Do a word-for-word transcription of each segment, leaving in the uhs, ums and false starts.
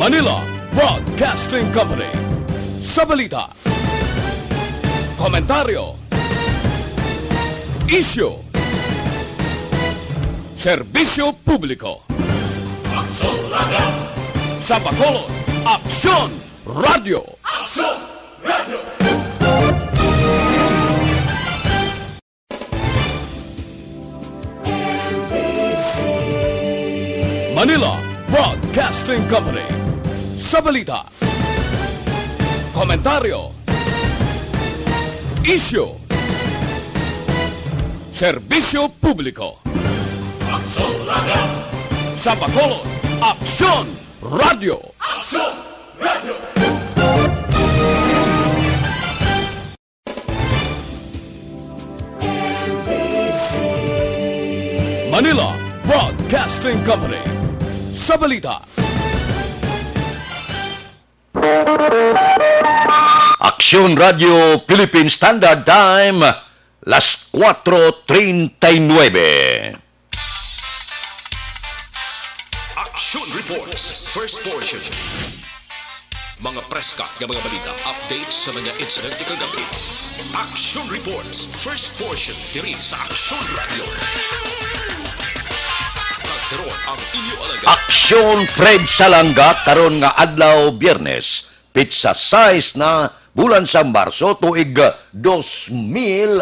Manila Broadcasting Company. Sa balita, komentaryo, isyu, serbisyo publiko. Sa Bacolod, Aksyon Radio. Manila Broadcasting Company. Sa balita, komentaryo, isyu, serbisyo publiko. Sa Bacolod, Aksyon Radio. Manila Broadcasting Company. Sa balita, Aksyon Radio Philippine Standard Time, las cuatro treinta y nueve. Action Reports, first portion. Mga preska nga mga balita, updates sa mga insidente kagabi. Action Reports, first portion, diri sa Action Radio. Kag karon ang inyo alagad. Aksyon Fred Salangga karon nga adlaw, Biyernes, pitsa sais na, bulan sang Marso, tuig dos mil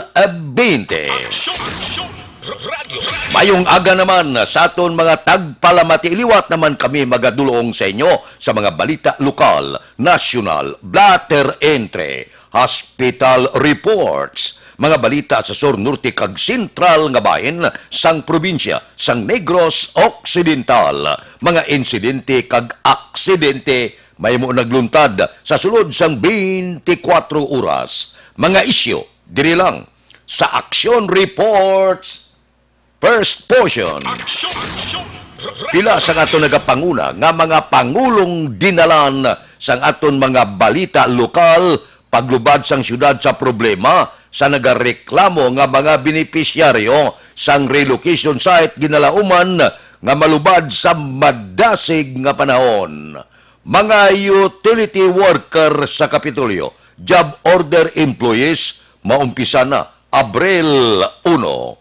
bente. Aksyon, aksyon, r-, radyo. Mayong aga naman sa aton mga tagpalamati. Liwat naman kami magadulong sa inyo sa mga balita lokal, nasyonal, blatter entre, hospital reports, mga balita sa sur, norte kag sentral nga bahin sang probinsya sang Negros Occidental, mga insidente kag aksidente mahimo nagluntad sa sulod sang twenty-four oras. Mga isyu diri lang sa Action Reports First Portion. Action, action. Pila sang aton nagapanguna nga mga pangulong dinalan sang aton mga balita lokal, paglubad sang siyudad sa problema sa nagareklamo nga mga benepisyaryo sang relocation site ginalauman nga malubad sa madasig nga panahon. Mga utility worker sa Kapitolyo, job order employees, maumpisa na Abril uno.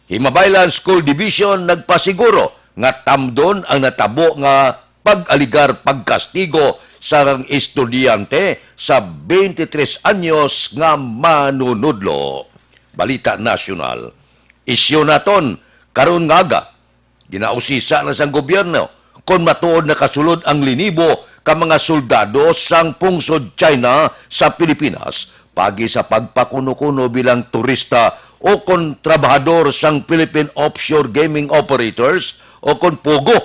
Himabaylan School Division nagpasiguro nga tamdon ang natabo nga pag-aligar pagkastigo sa estudyante sa twenty-three anyos nga manunudlo. Balita nasyonal. Isyu naton karon nga aga. Ginausisa na sang gobyerno kon matuod nakasulod ang linibo ka mga soldado sang pungsod China sa Pilipinas pagi sa pagpakuno-kuno bilang turista o kon trabahador sang Philippine Offshore Gaming Operators o kon POGO.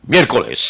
Miyerkules,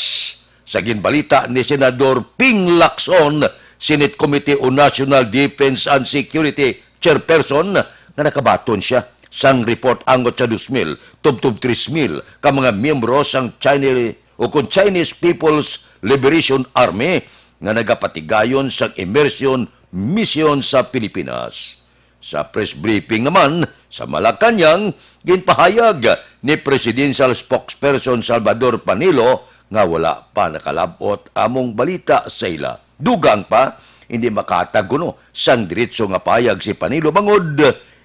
sa ginbalita ni Senador Ping Lacson, Senate Committee on National Defense and Security Chairperson, nga nakabaton sia sang report angot sa dos mil tubtob tres mil ka mga miyembro sang Chinese o kon Chinese People's Liberation Army nga nagapatigayon sang immersion mission sa Pilipinas. Sa press briefing naman sa Malacañang, ginpahayag ni Presidential Spokesperson Salvador Panelo nga wala pa nakalab-ot among balita sa ila. Dugang pa, hindi makahatag kuno sang diretso nga pahayag si Panelo bangod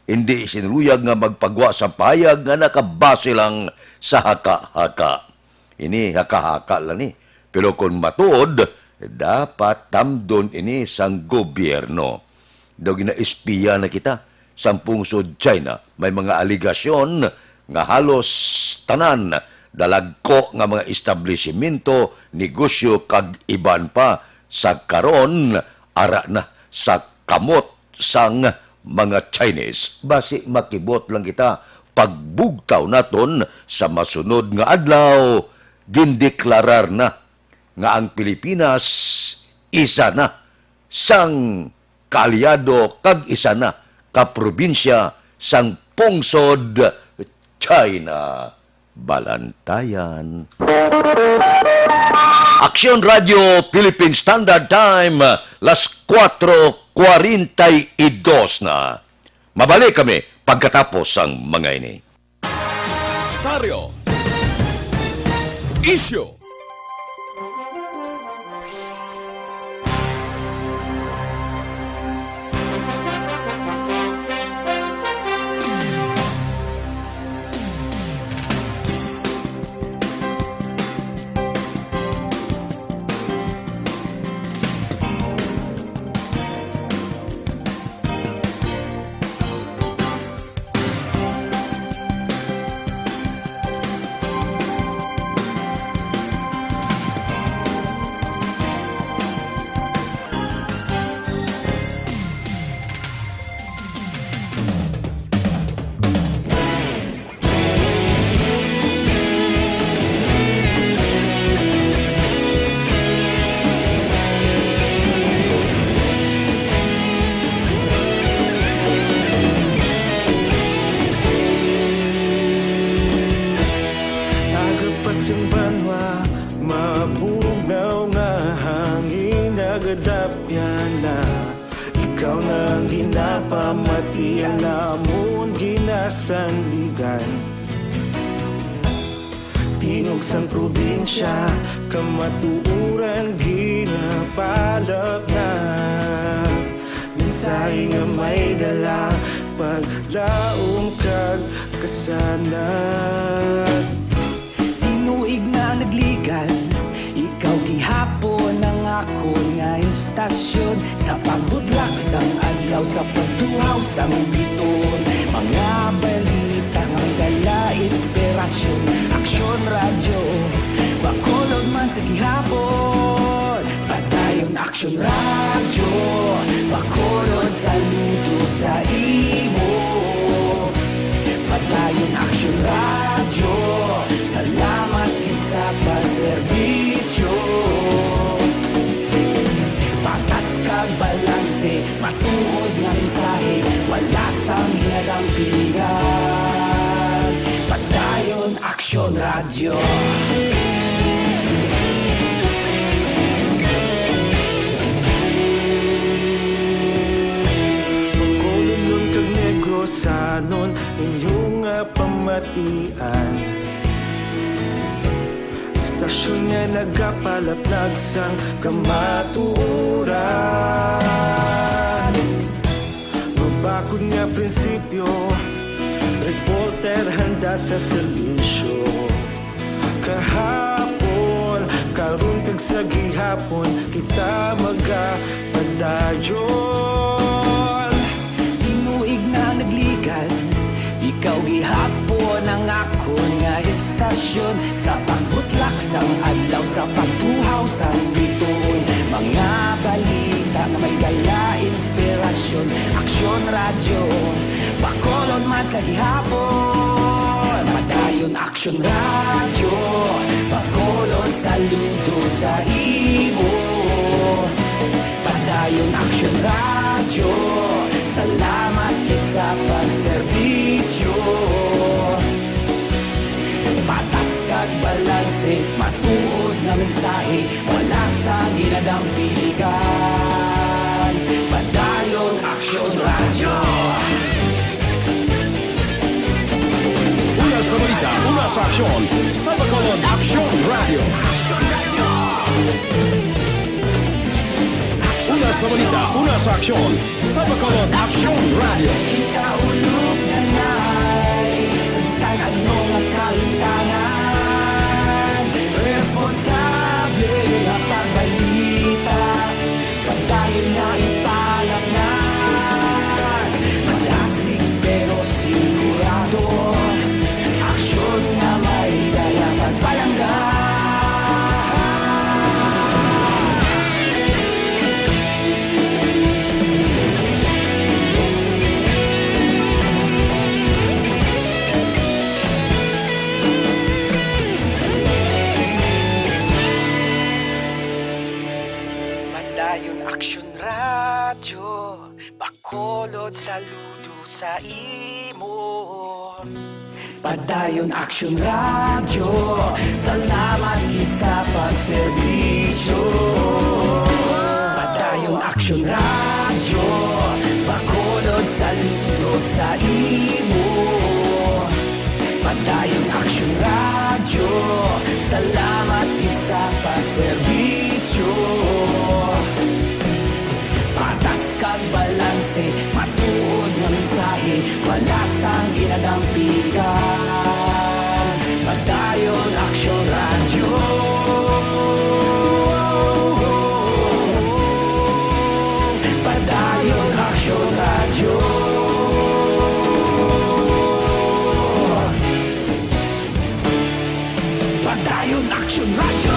hindi sinuluyag nga magpagwa sa pahayag nga nakabase lang sa haka-haka. Ini haka-haka lang ni. Pero kung matuod, dapat tamdon ini sang gobyerno. Daw ginaispiya na kita sang pungsod China. May mga alegasyon nga halos tanan, dalagko nga mga establisimento, negosyo, kag iban pa sa karon, ara na sa kamot sang mga Chinese. Basi makibot lang kita, pagbugtaw naton sa masunod nga adlaw, gindeklarar na nga ang Pilipinas isa na sang kaalyado kag isa na ka probinsya sang pungsod China. Balantayan. Aksyon Radio Philippine Standard Time, las cuatro cuarenta y dos na. Mabalik kami pagkatapos sang mga ini. Taryo. Isyu. pamatian namon ginasandigan. Tingog sang probinsya, kamatuoran ginapalapnag. Mensahe nga may dala, paglaom kag kasanag. Tinuig na nagligan, ikaw gihapon ang akon nga istasyon. Sa pagbutlak sang adlaw, sa pagtuhaw sang bituon, mga balita nga may dala inspirasyon. Aksyon Radyo, Bacolod man sa gihapon. Padayon Aksyon Radyo, Bacolod, saludo sa imo. Padayon Aksyon Radyo, salamat gid sa pagserbisyo. Patas kag balanse, matuod nga mensahe, wala sang ginadampigan. Padayon Aksyon Radyo. Bacolodnon kag Negrosanon, inyo nga pamatian. Istasyon nga nagapalapnag sang kamatuoran. Mabakod nga prinsipyo, reporter handa sa serbisyo. Kahapon, karon kag sa gihapon, kita magapadayon. Tinuig na nagligan, ikaw gihapon ang akon nga istasyon. Sa pagbutlak sang adlaw, sa pagtuhaw sang bituon, mga balita nga may dala inspirasyon. Aksyon Radyo, Bacolod man sa gihapon. Padayon Aksyon Radyo, Bacolod, saludo sa imo. Padayon Aksyon Radyo, salamat gid sa pagserbisyo. Patas kag balanse, matuod nga mensahe, wala sang ginadampigan. Padayon Aksyon Radyo. Una sa balita, una sa aksyon, sa Bacolod Aksyon Radyo. Una sa balita, una sa aksyon, sa Bacolod Aksyon Radyo. Ikaulog na nay, sa bisan ano nga kahitangan, responsable nga pagbalita, padayon nga ipalapnag, malasig pero sigurado, aksyon nga may dala pagpalangga. Padayon Aksyon Radyo, Bacolod, saludo sa imo. Padayon Aksyon Radyo, salamat gid sa pagserbisyo. Padayon Aksyon Radyo, Bacolod, saludo sa imo. Padayon Aksyon Radyo, salamat gid sa pagserbisyo. Patas kag balanse, matuod nga mensahe, wala sang ginadampigan. Padayon Aksyon Radyo. Padayon Aksyon Radyo. Padayon Aksyon Radyo.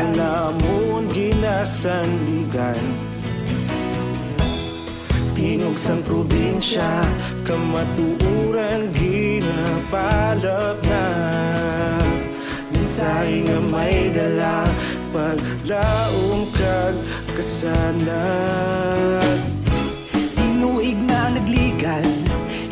Namon ginasandigan, tingog sang probinsya, kamatuoran ginapalapnag. Mensahe nga may dala, paglaom kag kasanag. Tinuig na nagligan,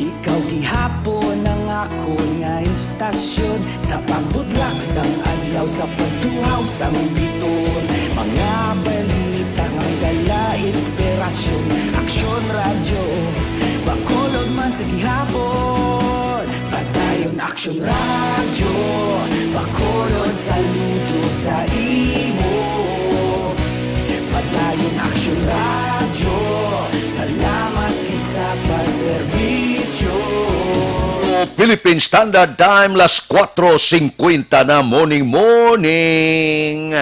ikaw gihapon ang akon nga istasyon. Sa pagbudlak sang adlaw, sa pagtuhaw sang biton, mga balita nga dala inspirasyon. Aksyon Radyo Bacolod man sa gihapon, padayon Aksyon Radyo Bacolod, saludo sa imo. Padayon Aksyon Radyo, salamat gid sa pagserbisyo. Philippine Standard Time, las kuatro singkwenta na, morning, morning.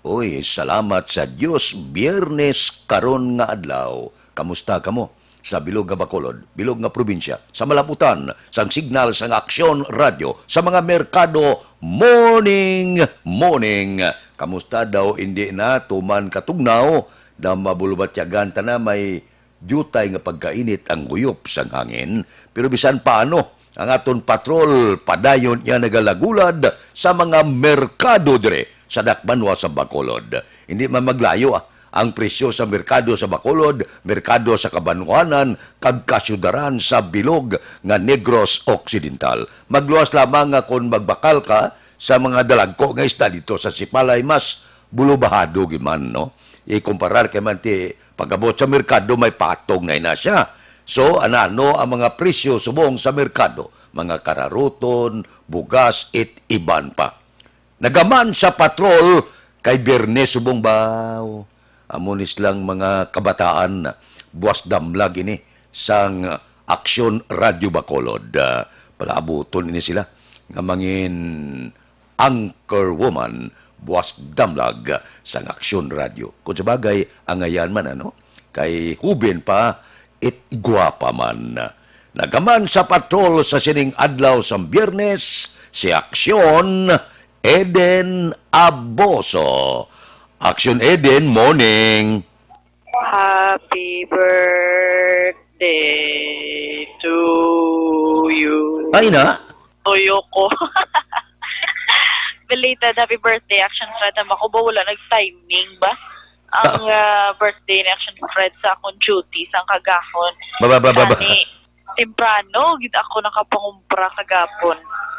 Uy, salamat sa Dios, Biyernes karon nga adlaw. Kamusta kamo? Sa bilog nga Bacolod, bilog nga probinsya, sa malaputan sang signal sang Aksyon Radyo, sa mga merkado, morning, morning. Kamusta daw, indi na tuman katugnaw, daw mabulubatyagan ta na, may diutay nga pagkainit ang guyop sang hangin, pero bisan paano, ang aton patrol padayon niya nagalagulad sa mga merkado dire sa dakbanwa sa Bacolod. Hindi man maglayo, ah, ang presyo sa merkado sa Bacolod, merkado sa kabanwanan, kag kasyudaran sa bilog nga Negros Occidental. Magluwas lamang nga kon magbakal ka sa mga dalagko nga isda dito sa Sipalay, mas bulubahado gid man, no? Ikumparar kay man ti pag-abot sa merkado, may patong na ina siya. So, anano ang mga presyo subong sa merkado? Mga kararuton, bugas, it iban pa. Nagaman sa patrol kay Biyernes subong ba? Amo ni silang mga kabataan, buwas damlag ini sang Aksyon Radyo Bacolod. Ah, palaabuton ini sila nga mangin anchor woman, buwas damlag sang Aksyon Radyo. Kung sa bagay, angayan man, ano? Kay huben pa, it gwapa man. Nagaman sa patrol sa sining adlaw sang Biyernes, si Aksyon Eden Aboso. Aksyon Eden, morning. Happy birthday to you. Ay na. Tuyo ko. Belated happy birthday, Action Fred. Tama ko ba, wala nag-timing ba? Ang, ah, birthday ni Action Fred sa akong duty sang kagahon. Ba, ba, ba, ba, ba. Gani, temprano gid ako nakapangumpra kagapon.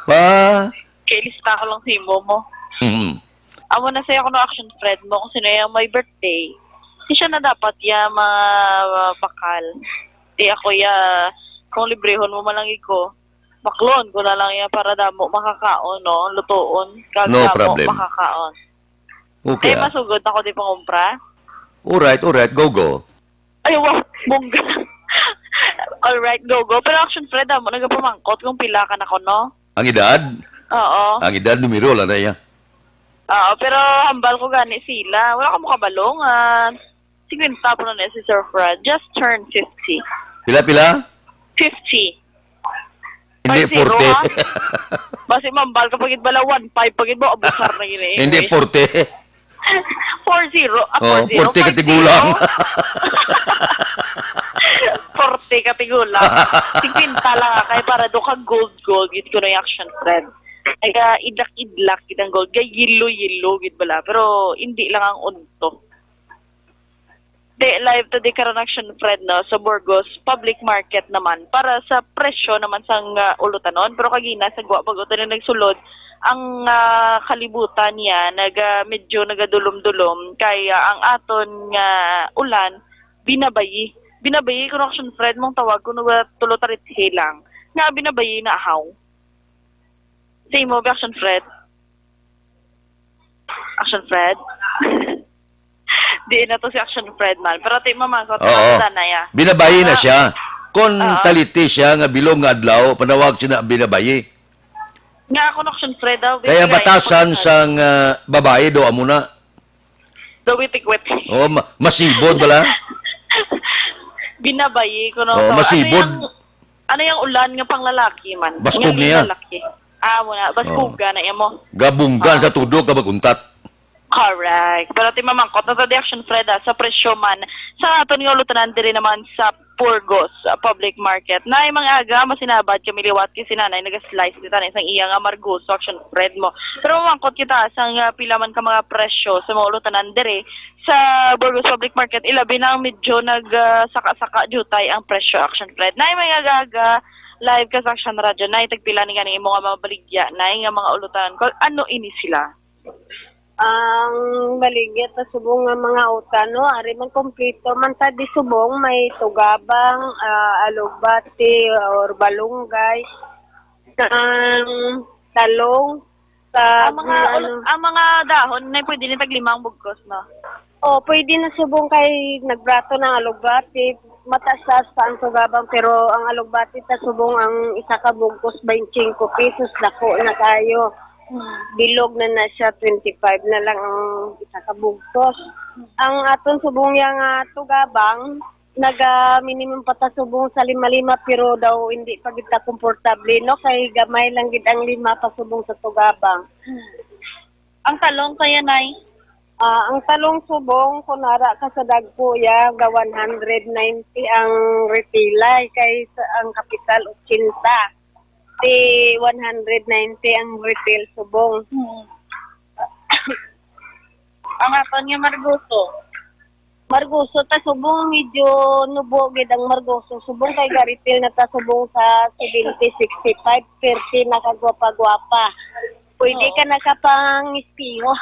Pa? Kay lista ko lang sa imo mo. Mm. Amo na saya ko no, Action Fred mo kung sino yung may birthday. Di siya na dapat ya mabakal. Di ako ya, kung librehon mo man lang iko, baklon ko na lang ya para damo makakaon, no? Lutoon, kag No damo problem. makakaon. Okay, Ay, ah. masugod ako di pangumpra. Alright, alright. Go, go. Ay, wow, bongga. Alright, go, go. Pero Action Fred, amo, nagapamangkot kung pila ka na ko, no? Ang edad? Oo. Ang edad, numero, wala na iya. Oo, pero hambal ko gani sila. Wala ka mukabalo nga. Singkwenta pa na si Sir Fred. Just turn fifty. Pila, pila? Fifty. Hindi, Five zero, forty. Ha? Basi mambal ka pagid bala, one five pagid mo, abusar na gini. Hindi, Anyway. forty. Four zero, ah, Oh, four zero, forty ka five zero. tigulang. Forty ka tigulang. Singkwenta lang, ah, kay para do ka gold, gold, gid kuno yung Action Fred. Ay, ka idlak-idlak gid ang gold. Kay yellow, yellow, gid bala. Pero hindi lang ang unto. Di, live today karon, Action Fred, no, sa Burgos Public Market naman para sa presyo naman sang, ah, ulutanon. Pero kagina sa gwa bago tayo nagsulod, ang, ah, kalibutan niya naga, medyo nagadulom-dulom kay, ah, ang aton nga ulan binabayi. Binabayi kuno, Action Fred, mong tawag kuno, ah, tulo tarithe lang. Nga binabayi na ahaw. Sa imo, Action Fred? Action Fred? Di na to si Action Fred man. Pero ti mamangkot Oo. na ya. Binabayi na Ah. siya. Kung Oo. taliti siya nga bilog nga adlaw, panawag siya na binabayi. Nga ako na Action Fred daw. Kaya Bibigay batasan ako sa sang, ah, babae, do amo na. Daw witik-witik. Oh, ma-, masibod bala? Binabayi ko na Oh, to. Ano masibod. yung, ano yung ulan nga panglalaki man? Baskog Nga niya. lalaki. Ah, muna. Baskog Oh. na iya mo. Gabunggan Ah. sa tudo ka mag-untat. Correct. Pero ti mamangkot na ta di, Action Fred, ah, sa presyo man sa aton nga ulutanan diri naman sa Burgos, ah, Public Market. Nay, mga aga, masinabad kami liwat kay si Nanay naga-slice ni Tanay sang iya nga margoso, Action Fred mo. Pero mamangkot kita sang, ah, pila man ka mga presyo sa mga ulutanan diri sa Burgos Public Market, ilabi na ang medyo nag, ah, saka-saka jutay ang presyo, Action Fred. Nay, mga aga, live ka sa Action Radio. Nay, tagpila ni gani imo nga mabaligya, Nay, nga mga ulutanan? Kung ano ini sila? Ang baligya ta subong nga mga utan, no? Ari man kompleto man ta di subong, may tugabang, ah, alugbati, or balunggay, ang talong, sa Ang mga ano. Ul-, ang mga dahon na pwede ni taglimang bugkos, no? Oh, pwede na subong kay nagbrato ng alugbati, mataas-taas pa ang tugabang, pero ang alugbati ta subong ang isa ka bugkos, twenty-five pesos, dako na kayo. Hmm. Bilog na na siya, twenty-five na lang ang isa ka bugkos. Ang aton subong yang, ah, tugabang, naga minimum pa ta subong sa lima-lima, pero daw hindi pa kita komportable, no? Kay gamay lang gid ang lima pa subong sa tugabang. Hmm. Ang talong kaya, Nay? Ah, ang talong subong, kung ara ka sa dagko, ya, ga one hundred ninety ang retail, ay, kay sa, ang kapital, eighty. Di one hundred ninety ang retail subong. Hmm. Ang aton nga margoso? Margoso ta subong, medyo nubo gid ang margoso subong, kay ga-retail na ta subong sa seventy, sixty-five, thirty na kagwapa-gwapa. Pwede Oo. ka na ka pang ispiho.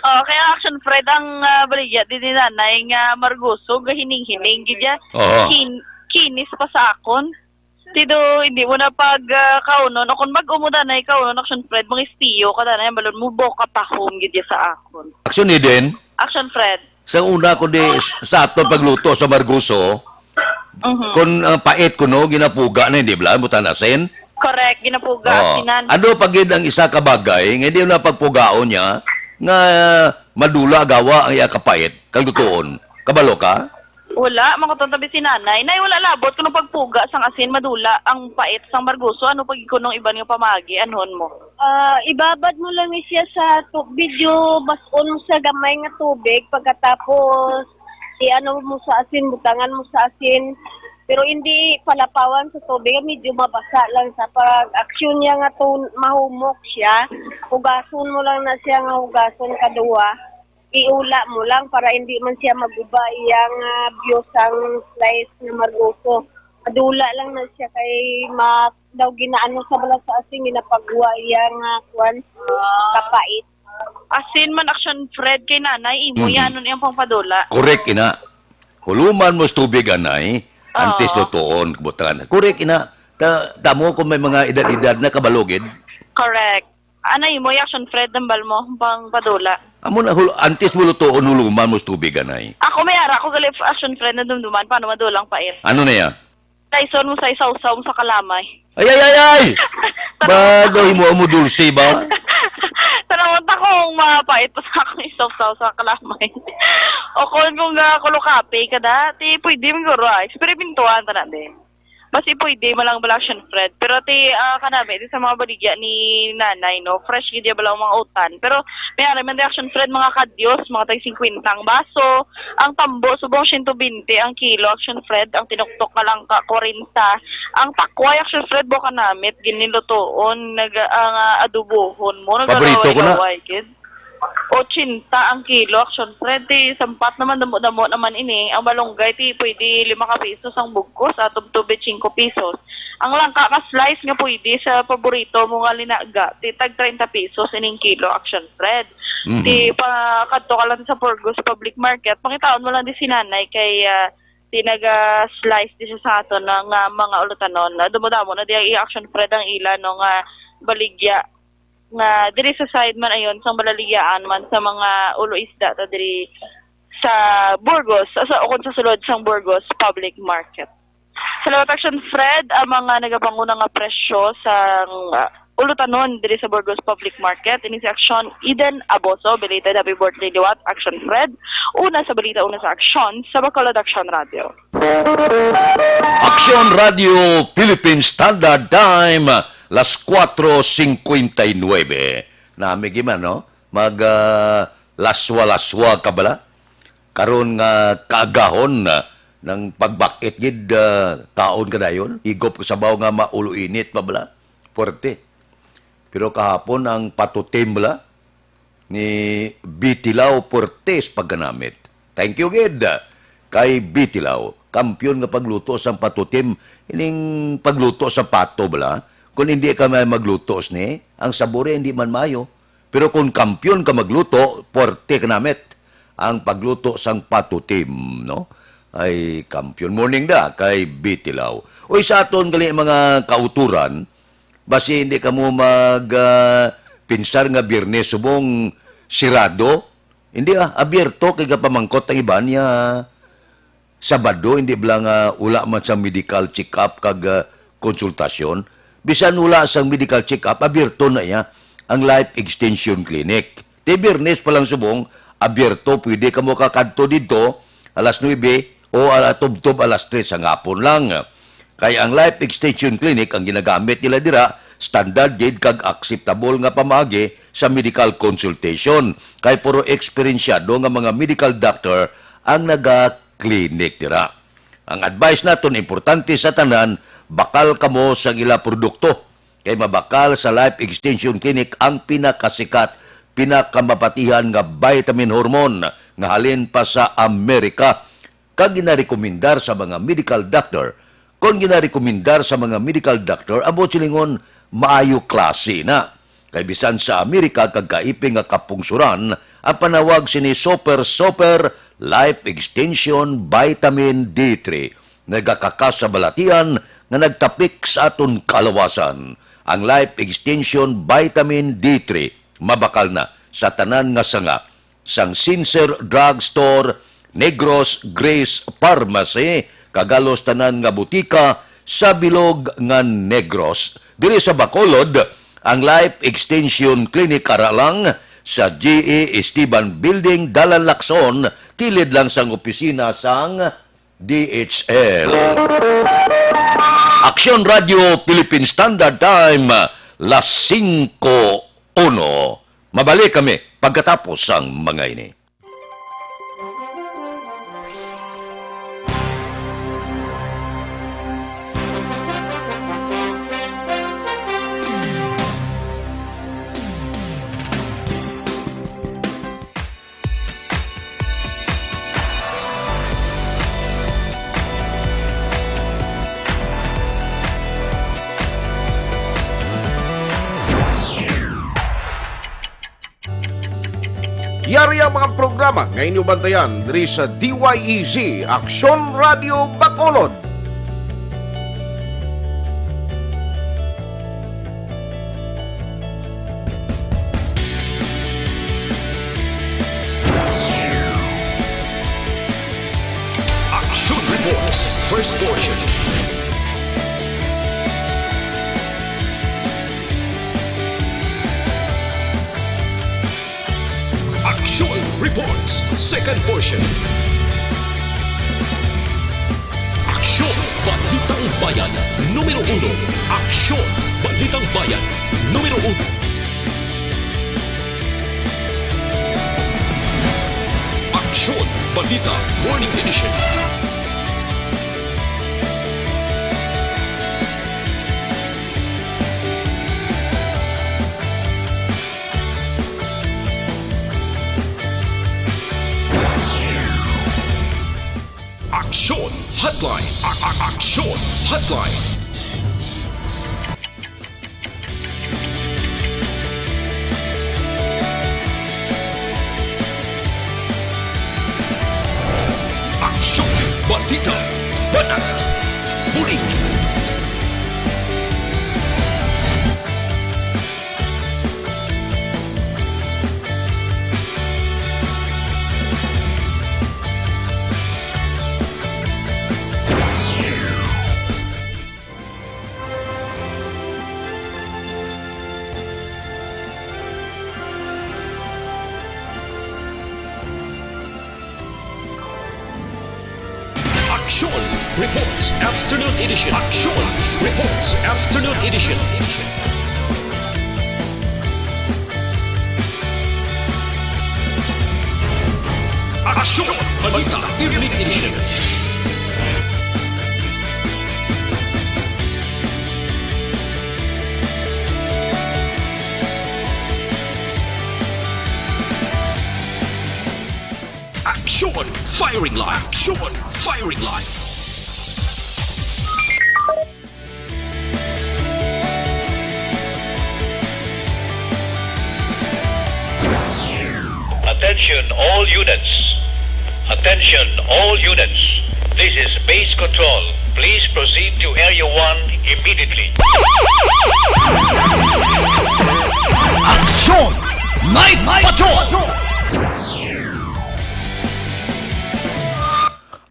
Oh, kaya Action Fred ang, ah, baligya din ni Nanay nga margoso, gahining-hining gid ya. Oo. Kin-, kinis pa sa akon. Ti do, hindi mo na pag, ah, kaunon. O kung mag-umo danay kaunon, Action Fred, mga istiyo ka danay, ang balon mo, boka pa home gid ya sa akon. Action Eden? Action Fred. Sa una ko di, s-, sa ato pagluto sa margoso, Mhm. kung ang pait ko, no, ginapuga na, hindi bala, butang asin? Correct, ginapuga, Oh. asinan. Ano pa gid ang isa ka bagay nga hindi na pagpugaon niya nga madula gawa ang iya kapait, kag lutuon? Kabalo ka? Wala, mga tabi si Nanay. Nay, wala labot kuno pagpuga sang asin, madula ang pait sang margoso. Ano pag kunong iban nga pamagi, anhon mo? Ah, ibabad mo lang ni siya sa tu-, medyo bas-on mo sa gamay nga tubig. Pagkatapos, i-ano mo sa asin, butangan mo sa asin. Pero hindi palapawan sa tubig, medyo mabasa lang sa pag-aksyon niya nga tun-, mahumok siya. Hugason mo lang na siya nga hugason kaduwa. Iula mo lang para hindi man siya maguba iyang, ah, view sang slice nga margoso. Madula lang na siya kay ma-, daw ginaano sa bala sa asin, ginapagwa iyang, ah, kuwan, kapait. Asin man, Action Fred, kay Nanay, imo Mhm. yan, ano niyang pangpadula? Correct, ina. Huluman mo sa tubig, anay. Oo. Antes lutuon, kabutangan. Correct, ina. Ta-, tamo kung may mga edad-edad na kabalugid. Correct. Anay mo, Action Fred, tambal mo, pang padula. Amo na, hul-, antes mo lutuon, huluman mo sa tubig, anay. Ako may ara ko gali, Action Fred, na dumduman, paano madulang pait? Ano na yan? Kaison mo sa isawsaw mo sa kalamay. Ay, ay, ay, ay! Tanong Ba, mo daw himo mo dulce ba? Tanong mo ta kung mapait pa sa akong isawsaw sa kalamay. O kung, kung, ah, kulo kape ka da, ti pwede man guro, ah. Eksperimentuhan ta na din. Basi pwede mo lang bala, Action Fred. Pero ti, ah, kanami, ti sa mga baligya ni Nanay, no? Fresh gid ya bala ang mga utan. Pero may ari man ti, Action Fred, mga kadyos, mga tag singkwenta ang baso. Ang tambo, subong siyento bente ang kilo, Action Fred. Ang tinuktok nga langka, kwarenta. Ang takway, Action Fred, buka namit, ginilutoon, nag-, ang, ah, adobohon mo, Paborito ko na. Nagaway-gaway gid. Ochenta ang kilo, Action Fred. Ti sampat naman, damo-damo naman ini. Ang malunggay, ti pwede lima ka pisos ang bugkos, atom to be cinco pesos. Ang langka ka slice nga pwede sa paborito mo nga linaga, ti tag treinta pesos ining kilo, Action Fred. Mhm. Ti pa, kadto ka lang sa Burgos Public Market, pangitaon mo lang di si Nanay kay, ah, ti naga-slice di siya sa aton na nga mga ulutanon. Ah, damo-damo na di ang i-, Action Fred, ang ila, no, nga baligya nga diri sa side man ayon sang balaligya man sa mga ulo isda ta diri sa Burgos, sa, o kung sa sulod sang Burgos Public Market. Salamat, Action Fred. Ang mga nagapanguna nga presyo sang, ah, ulutanon diri sa Burgos Public Market, ini si Action Eden Aboso. Belated happy birthday liwat, Action Fred. Una sa balita, una sa aksyon, sa Bacolod Action Radio. Action Radio Philippine Standard Time, las cuatro cincuenta y nueve. Nami giman, no? Mag, ah, Laswa-laswa ka bala? Karon nga kaagahon na, nang pagbakit gid, ah, kaon ka dayon, higop sa baw nga maulo-init pa bala? Puwerte. Pero kahapon ang patutim bala ni Bitilaw, puwerte sa pagkanamit. Thank you gid kay Bitilaw. Kampiyon nga pagluto sang patutim, ining pagluto sa pato bala. Kung hindi ka may magluto sini, ang sabor hindi man mayo. Pero kung kampiyon ka magluto, puwerte ka namit ang pagluto sang patutim, no? Ay, kampiyon. Morning da kay Bitilaw. Uy, sa aton gali mga kauturan, basi hindi kamo mag, ah, pinsar nga Biyernes subong sirado. Hindi, ah, abierto kay gapamangkot ang iban niya. Sabado, hindi bala nga wala man sang medical check-up kag, ah, konsultasyon? Bisan wala sang medical check-up, abierto na iya ang Life Extension Clinic. Ti Biyernes pa lang subong, abierto, pwede kamo kakadto didto alas nuebe o ala-, tubtob alas tres sang hapon lang. Kay ang Life Extension Clinic ang ginagamit nila dira, standard gid kag akseptable nga pamaagi sa medical consultation. Kay puro eksperensyado nga mga medical doctor ang naga-clinic dira. Ang advice naton, importante sa tanan, bakal kamo sa ila produkto. Kay mabakal sa Life Extension Clinic ang pinakasikat, pinakamabatihan nga vitamin hormone nga halin pa sa Amerika, kag ginarekomendar sa mga medical doctor. Kon ginarekomendar sa mga medical doctor, ambot silingon, maayo klase na. Kay bisan sa Amerika kag kaiping nga kapungsuran, ang panawag sini Super Super Life Extension Vitamin D three, nagakakas sa balatian nga nagtapik sa aton kalawasan. Ang Life Extension Vitamin D three mabakal na sa tanan nga sanga, sang Sincere Drug Store, Negros Grace Pharmacy, kag halos tanan nga butika sa bilog nga Negros. Diri sa Bacolod, ang Life Extension Clinic ara lang sa G E Esteban Building, Dalan Lacson, kilid lang sang opisina sang D H L. Aksyon Radio Philippine Standard Time, las singko uno. Mabalik kami pagkatapos sang mga ini. Yari ang mga programa nga inyo bantayan diri sa D Y E Z, Aksyon Radio Bacolod. Action Reports, first portion. Action Reports, second portion. Aksyon, Balitang Bayan, numero uno. Aksyon, Balitang Bayan, numero uno. Aksyon, Balita, Morning Edition. Aksyon Hotline. A- a- Aksyon Hotline. Aksyon, balita, banat, bulig. Aksyon Reports Afternoon Edition. Aksyon Reports Afternoon Edition. Aksyon! Balita Evening Edition. Aksyon! Firing Line! Aksyon! Firing Line! Attention all units. Attention all units. This is base control. Please proceed to area one immediately. Aksyon! Night Patrol!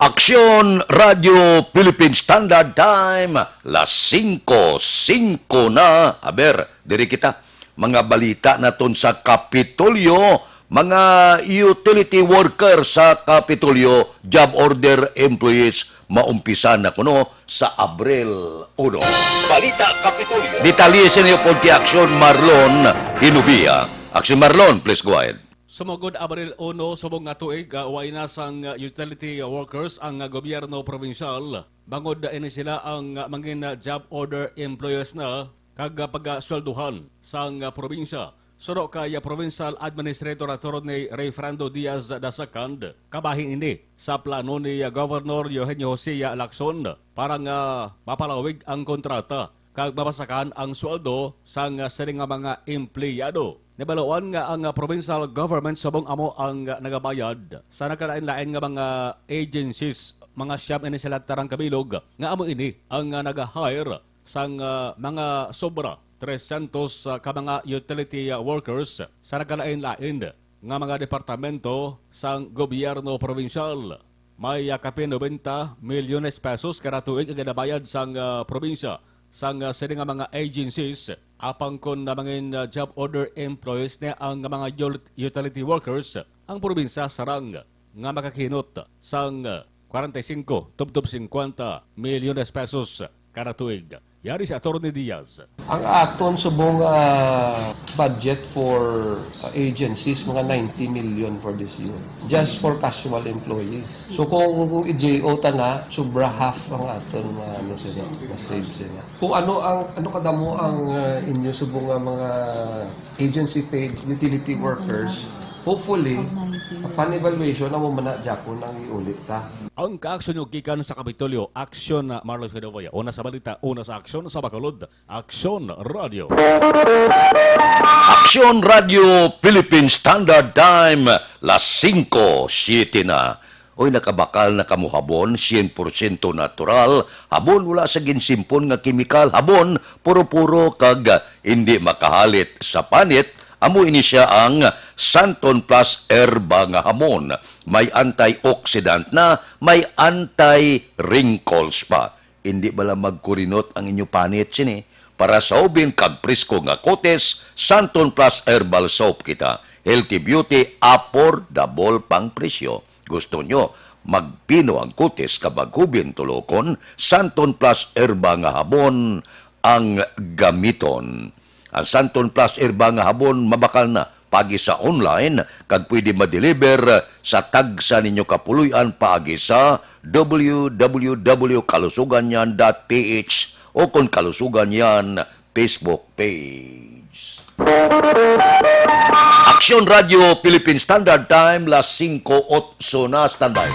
Aksyon Radio Philippine Standard Time, las singko singko na. Aber, diri kita. Mga balita naton sa Kapitolyo, mga utility worker sa Kapitolyo, job order employees, maumpisan na kuno sa Abril uno. Balita Kapitolyo. Detalye sa inyo pod kay Aksyon Marlon Hinubia. Aksyon Marlon, please go ahead. Sumugod Abril uno subong nga tuig, ah, way na sang, ah, utility workers ang, ah, gobyerno probinsyal, bangod, ah, ini sila ang, ah, mangin, ah, job order employees na kag, ah, pagasweldohan sang, ah, probinsya. Suno kay, ah, Provincial Administrator Attorney Rayfrando Diaz the Second, kabahin ini sa plano ni, ah, Governor Eugenio Jose, ah, Lacson para nga mapalawig ang kontrata kag mabasakan ang sweldo sang, ah, sini nga mga empleyado. Nabaluan nga ang, ah, provincial government subong amo ang, ah, nagabayad sa nagkalain-lain nga mga agencies, mga siyam ini sila tarang kabilog, nga amo ini ang, ah, nag-hire sang, ah, mga sobra trescientos, ah, ka mga utility, ah, workers sa nagkalain-lain nga mga departamento sang gobyerno probinsyal. May, ah, kapin nobenta milyones pesos kada tuig ang ginabayad sang, ah, probinsya sang, ah, sini nga mga agencies, apang kon na mangin, ah, job order employees na ang mga yul-, utility workers, ang probinsya sarang nga makakinot sang, ah, kwarenta y singko tubtob singkwenta milyones pesos kada tuig. Yari si Attorney Diaz. Ang aton subong, ah, budget for, ah, agencies, mga ninety million for this year. Just for casual employees. So kung, kung i-J O ta na, sobra half ang aton ma-, ano sila, ma-save sila. Kung ano ang, ano kadamo ang, ah, inyo subong nga mga agency paid utility workers, hopefully, upon evaluation, amo man na gyapon ang iuli ta. Ang kaaksyon nyo gikan sa Kapitolyo, aksyon na Marlos Cadovaya. Una sa balita, una sa aksyon sa Bacolod, Aksyon Radio. Aksyon Radio Philippine Standard Time, las singko siete na. Oy, nakabakal na kamo habon, sien porsyento natural, habon wala sa ginsimpon nga kemikal, habon puro-puro kag indi makahalit sa panit. Amo ini sia ang Santon Plus Herba nga hamon. May antioxidant na, may anti-wrinkles pa. Indi bala magkurinot ang inyo panit sini? Para sa ubin kag presko nga kutis, Santon Plus Herbal Soap kita. Healthy beauty, affordable pang presyo. Gusto nyo magpino ang kutis kag maghubin tulokon? Santon Plus Herba nga habon ang gamiton. Ang Santon Plus Herba nga habon mabakal na paagi sa online kag pwede ma-deliver sa tagsa ninyo kapuloy-an paagi sa W W W kalusugan yan dot P H o kon Kalusugan Yan Facebook page. Aksyon Radio Philippine Standard Time, las singko otso na. Standby.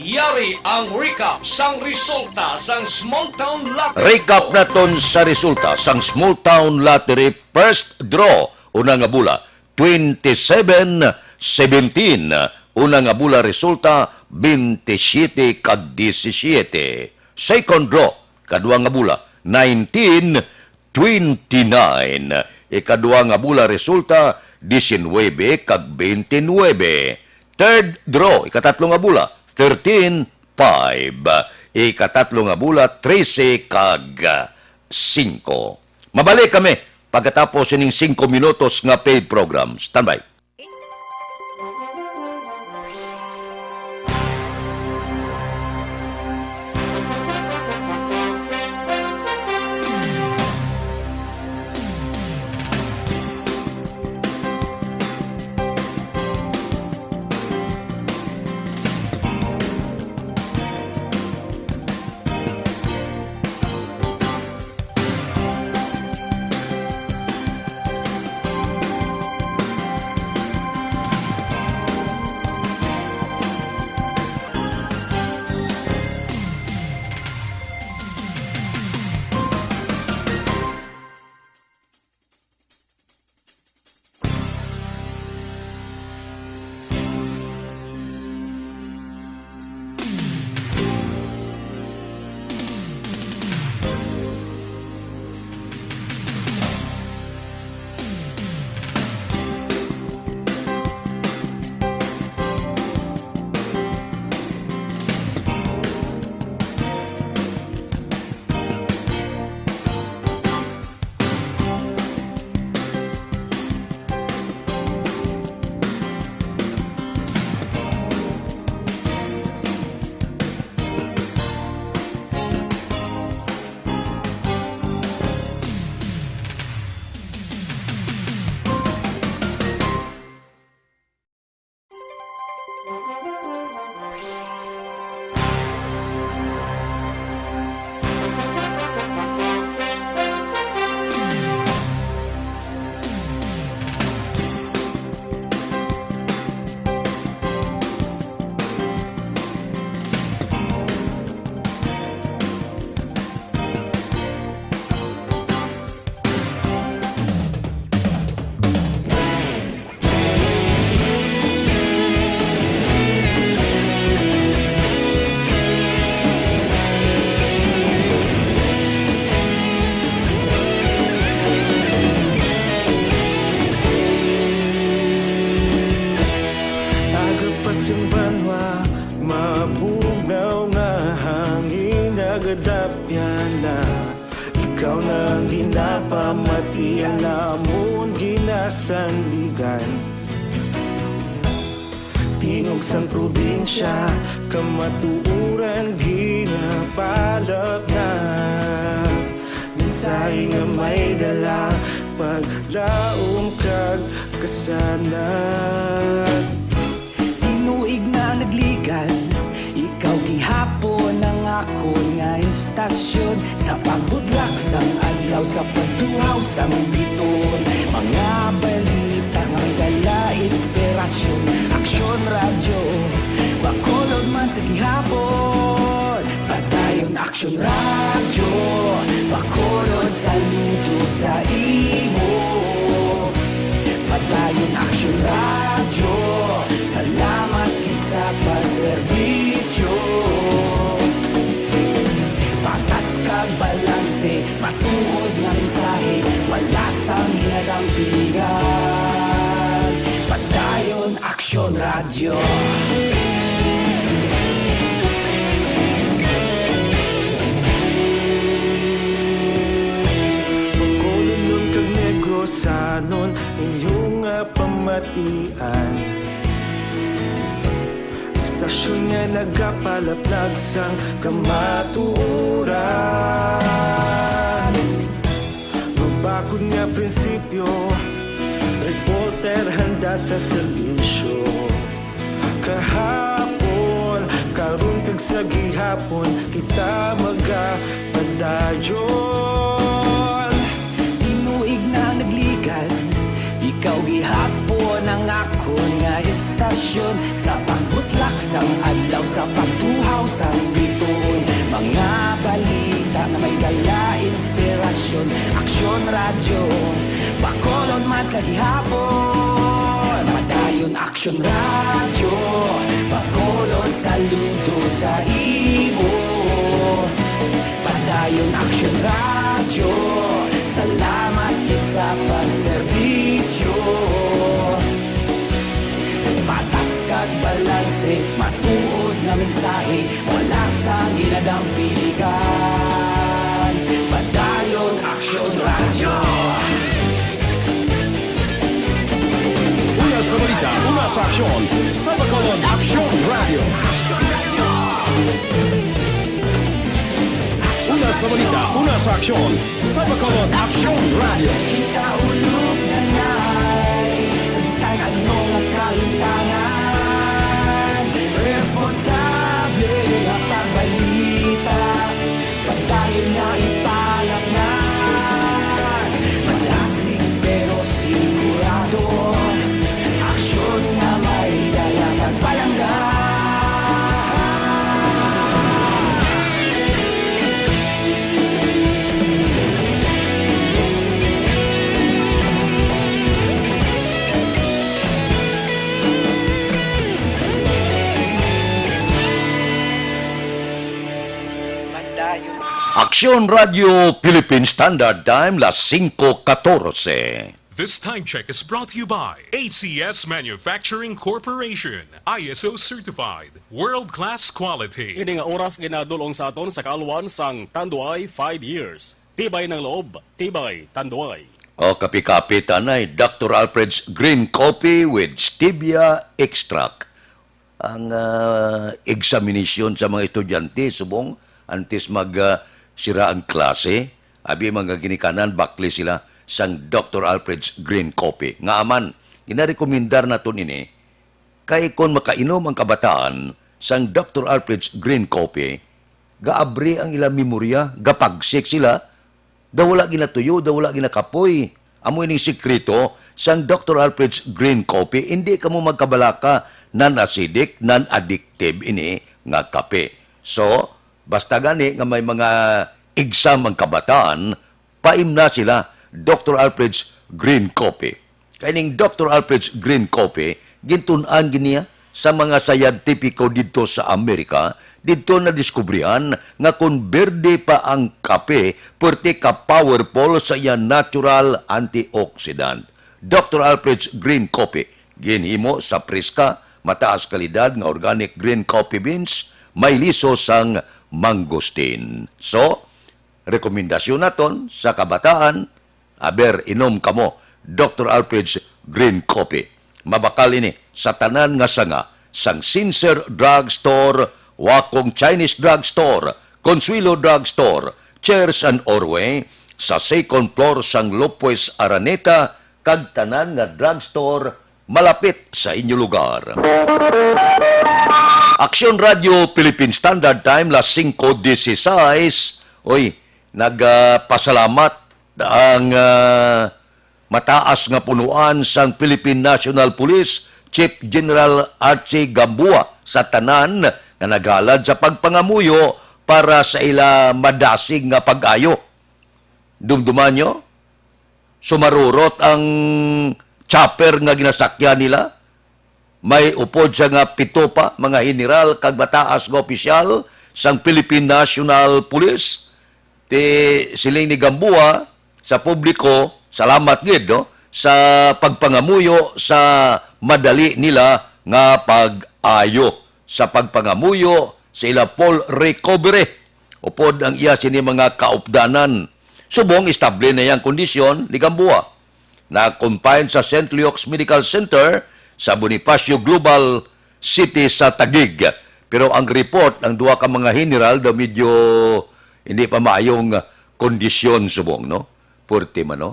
Yari ang recap sang resulta sang Small Town Lottery. Recap naton sa resulta sang Small Town Lottery first draw. Una nga bula, twenty-seven seventeen. Una nga bula resulta, twenty-seven kag disisiete. Second draw, kadua nga bula, nineteen twenty-nine. Ikadua nga bula resulta, diecinuebe kag twenty-nuebe. Third draw, ikatatlo nga bula, thirteen five. Ikatatlo nga bula, trese kag singko. Mabalik kami pagkatapos sining singko minutos nga paid program. Standby. Yana, ikaw na ang ginapamatian namon ginasandigan. Tingog sang probinsya, kamatuoran ginapalapnag. Mensahe nga may dala, paglaom kag kasanag. Tinuig na nagligad, ikaw gihapon ang akon nga istasyon. Sa pagbutlak sang adlaw, sa pagtuhaw sang bituon, mga balita nga may dala inspirasyon. Aksyon Radyo, Bacolod man sa gihapon. Padayon Aksyon Radyo, Bacolod, saludo sa imo. Padayon Aksyon Radyo, salamat gid sa pagserbisyo. Patas kag balanse, matuod nga mensahe, wala sang ginadampingan. Padayon Aksyon Radyo. Bacolodnon kag Negrosanon, inyo nga pamatian. Istasyon nga nagapalaplag sang kamatuoran. Mabakod nga prinsipyo, reporter handa sa serbisyo. Kahapon, karon kag sa gihapon, kita magapadayon. Tinuig na nagligad, ikaw gihapon ang akon nga istasyon. Sa pagbutlak sang adlaw, sa pagtuhaw sang bituon, mga balita nga may dala inspirasyon. Aksyon Radyo, Bacolod man sa gihapon. Padayon Aksyon Radyo, Bacolod, saludo sa imo. Padayon Aksyon Radyo, salamat gid sa pagserbisyo. Patas kag balanse, matuod nga mensahe, wala sang ginadampingan. Padayon Aksyon Radyo. Una sa balita, una sa aksyon, sa Bacolod Aksyon Radyo. Una sa balita, una sa aksyon, sa Bacolod Aksyon Radyo. Kita ulog nanay, sa bisan ano nga kalimtangan, responsable nga pagbalita. Padayon nga ipalapngan, malasig pero sigurado, aksyon nga may dala kag palangga. Aksyon Radyo Philippine Standard Time, las singko katorse. This time check is brought to you by A C S Manufacturing Corporation, I S O certified, world-class quality. Ini nga oras ginadul-ong sa aton sa kaalwan sang Tanduay five years. Tibay ng loob, tibay Tanduay. O, kapi-kapi, tanay, Doctor Alfred's Green Coffee with Stevia Extract. Ang, ah, examination sa mga estudyante subong antes mag, ah, sira ang klase, abi, mga ginikanan, bakli sila sang Doctor Alfred's Green Coffee. Nga aman, ginarekomendar naton ini kay kon makainom ang kabataan sang Doctor Alfred's Green Coffee, gaabri ang ilang memorya, gapagsik sila, daw wala ginatuyo, daw wala ginakapoy. Amo ining sikreto sang Doctor Alfred's Green Coffee, indi kamo magkabalaka, non-acidic, non-addictive ini nga kape. So, basta gani nga may mga exam ang kabataan, paimna sila, Doctor Alfred's Green Coffee. Kay ning Doctor Alfred's Green Coffee, gintun-an gid niya sa mga scientifico didto sa Amerika, didto nadiskubrihan nga kon berde pa ang kape, perti ka powerful sa iya natural antioxidant. Doctor Alfred's Green Coffee, ginhimo sa preska, mataas kalidad nga organic green coffee beans, may liso sang mangosteen. So, rekomendasyon naton sa kabataan, aber, inom kamo, Doktor Alfred's Green Coffee. Mabakal ini sa tanan nga sanga, sang Sincere Drug Store, Wakong Chinese Drug Store, Consuelo Drug Store, Chairs and Orway, sa second floor sang Lopez Araneta, kag tanan nga drugstore malapit sa inyo lugar. Aksyon Radio Philippine Standard Time, las singko dieciséis. Oy, nagapasalamat ang, ah, mataas nga punuan sang Philippine National Police, Chief General Archie Gamboa, sa tanan nga naghalad sa pagpangamuyo para sa ila madasig nga pag-ayo. Dumduman nyo? Sumarurot ang chopper nga ginasakyan nila. May upod siya nga pito pa mga general kag mataas nga opisyal sang Philippine National Police. Ti siling ni Gamboa sa publiko, salamat gid, no, sa pagpangamuyo sa madali nila nga pag-ayo, sa pagpangamuyo sa ila full recovery. Upod ang iya sini mga kaupdanan. Subong estable na yang kondisyon ni Gamboa. Na-confine sa Saint Luke's Medical Center sa Bonifacio Global City sa Taguig. Pero ang report, ang duha ka mga general daw medyo hindi pa maayong kondisyon, subong, no? Puwerte man, no?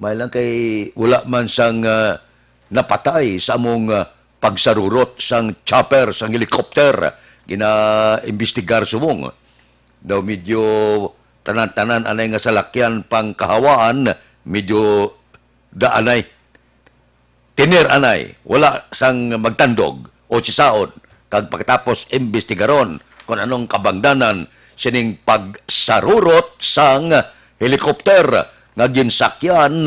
May lang kay wala man sang, ah, napatay sa among, ah, pagsarurot sang chopper, sang helicopter, gina-imbestigar subong. Daw medyo tanan-tanan anay nga salakyan pang kahawaan, medyo daanay. Tiner anay, wala sang magtandog o sisaon, kag pagkatapos imbestigaron kon anong kabangdanan sining pagsarurot sang helikopter nga ginsakyan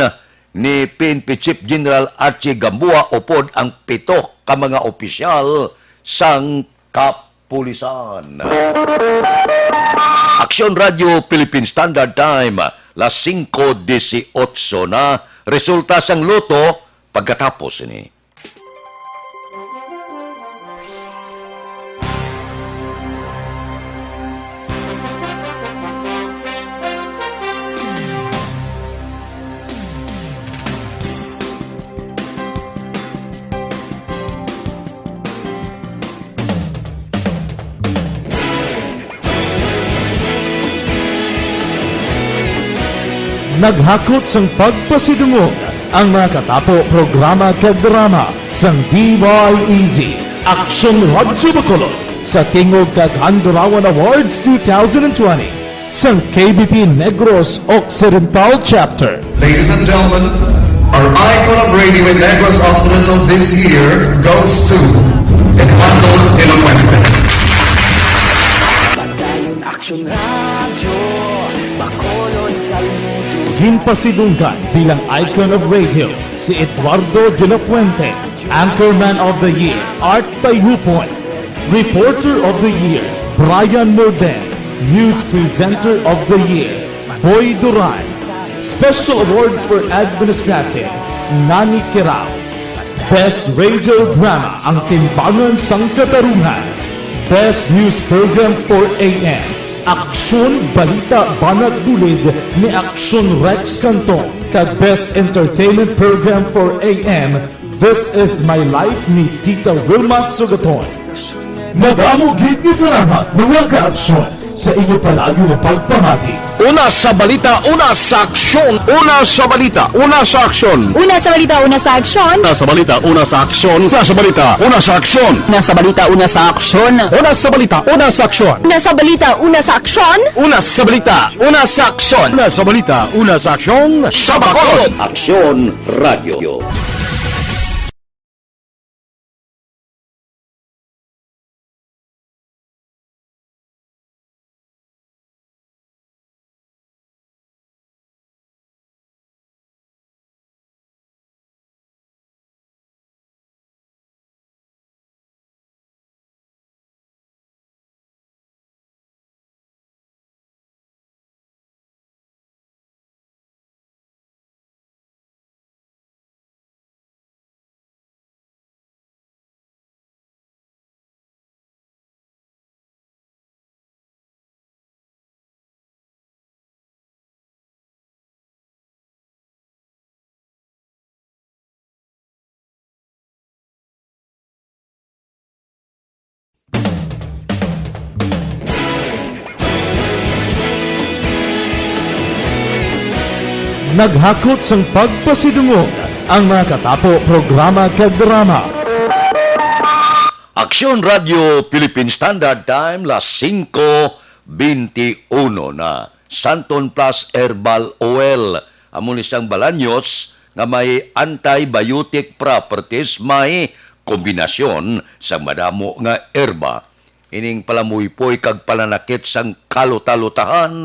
ni P N P Chief General Archie Gamboa upod ang pito ka mga opisyal sang kapulisan. Aksyon Radio Philippine Standard Time, las singko dieciocho na. Resulta sang loto pagkatapos ini. Naghakot sang pagpasidungog ang mga katapo programa kag drama sang D Y E Z, Aksyon Radyo Bacolod, sa Tingog kag Handurawan Awards two thousand twenty, sang K B P Negros Occidental Chapter. Ladies and gentlemen, our icon of radio in Negros Occidental this year goes to Eduardo de la Fuente. Padayon Aksyon Radyo, Bacolod, saludo. Ginpasidunggan bilang icon of radio si Eduardo de la Fuente, Anchorman of the Year, Art Tayupoy, Reporter of the Year, Brian Morden, News Presenter of the Year, Boy Duran, Special Awards for Administrative, Nani Kirao, Best Radio Drama, Ang Timbangan sang Katarungan, Best News Program for A M, Aksyon Balita Banat Bulid ni Aksyon Rex Canton, kag Best Entertainment Program for A M, This Is My Life ni Tita Wilma Sugaton. Madamo gid nga salamat, mga ka-aksyon, sa inyo palagi nga pagpamati. Una sa balita, una sa aksyon. Una sa balita, una sa aksyon. Una sa balita, una sa aksyon. Una sa balita, una sa aksyon. Una sa balita, una sa aksyon. Una sa balita, una sa aksyon. Una sa balita, una sa aksyon. Una sa balita, una sa aksyon. Una sa balita, una sa aksyon. Una sa balita, una sa aksyon. Sa Bacolod. Aksyon Radio. Naghakot sang pagpasidungog ang mga katapo programa kag drama. Aksyon Radio Philippine Standard Time, las singko bente uno na. Santon Plus Herbal Oil, amo ni sang balanyos nga may antibiotic properties, may kombinasyon sang madamo nga herba. Ining palamuypoy kag pananakit sang kalutalotahan,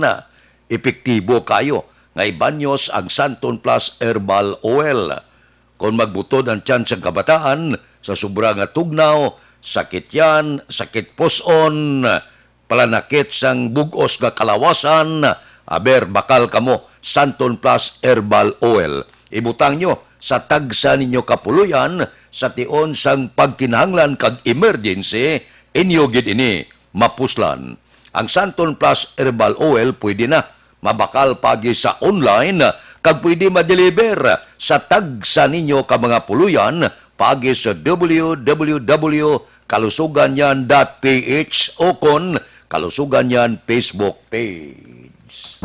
epektibo kayo nga ibanyos ang Santon Plus Herbal Oil. Kon magbutod ang tiyan sang kabataan sa sobra nga tugnaw, sakit tiyan, sakit pus-on, palanakit sang bug-os nga kalawasan, aber, bakal kamo, Santon Plus Herbal Oil. Ibutang nyo sa tagsa ninyo kapuloy-an sa tion sang pagkinahanglan kag emergency, inyo gid ini mapuslan. Ang Santon Plus Herbal Oil pwede na mabakal paagi sa online kag pwede ma-deliver sa tagsa ninyo ka mga puloy-an paagi sa w w w kalusugan yan dot p h o kon Kalusugan yan Facebook page.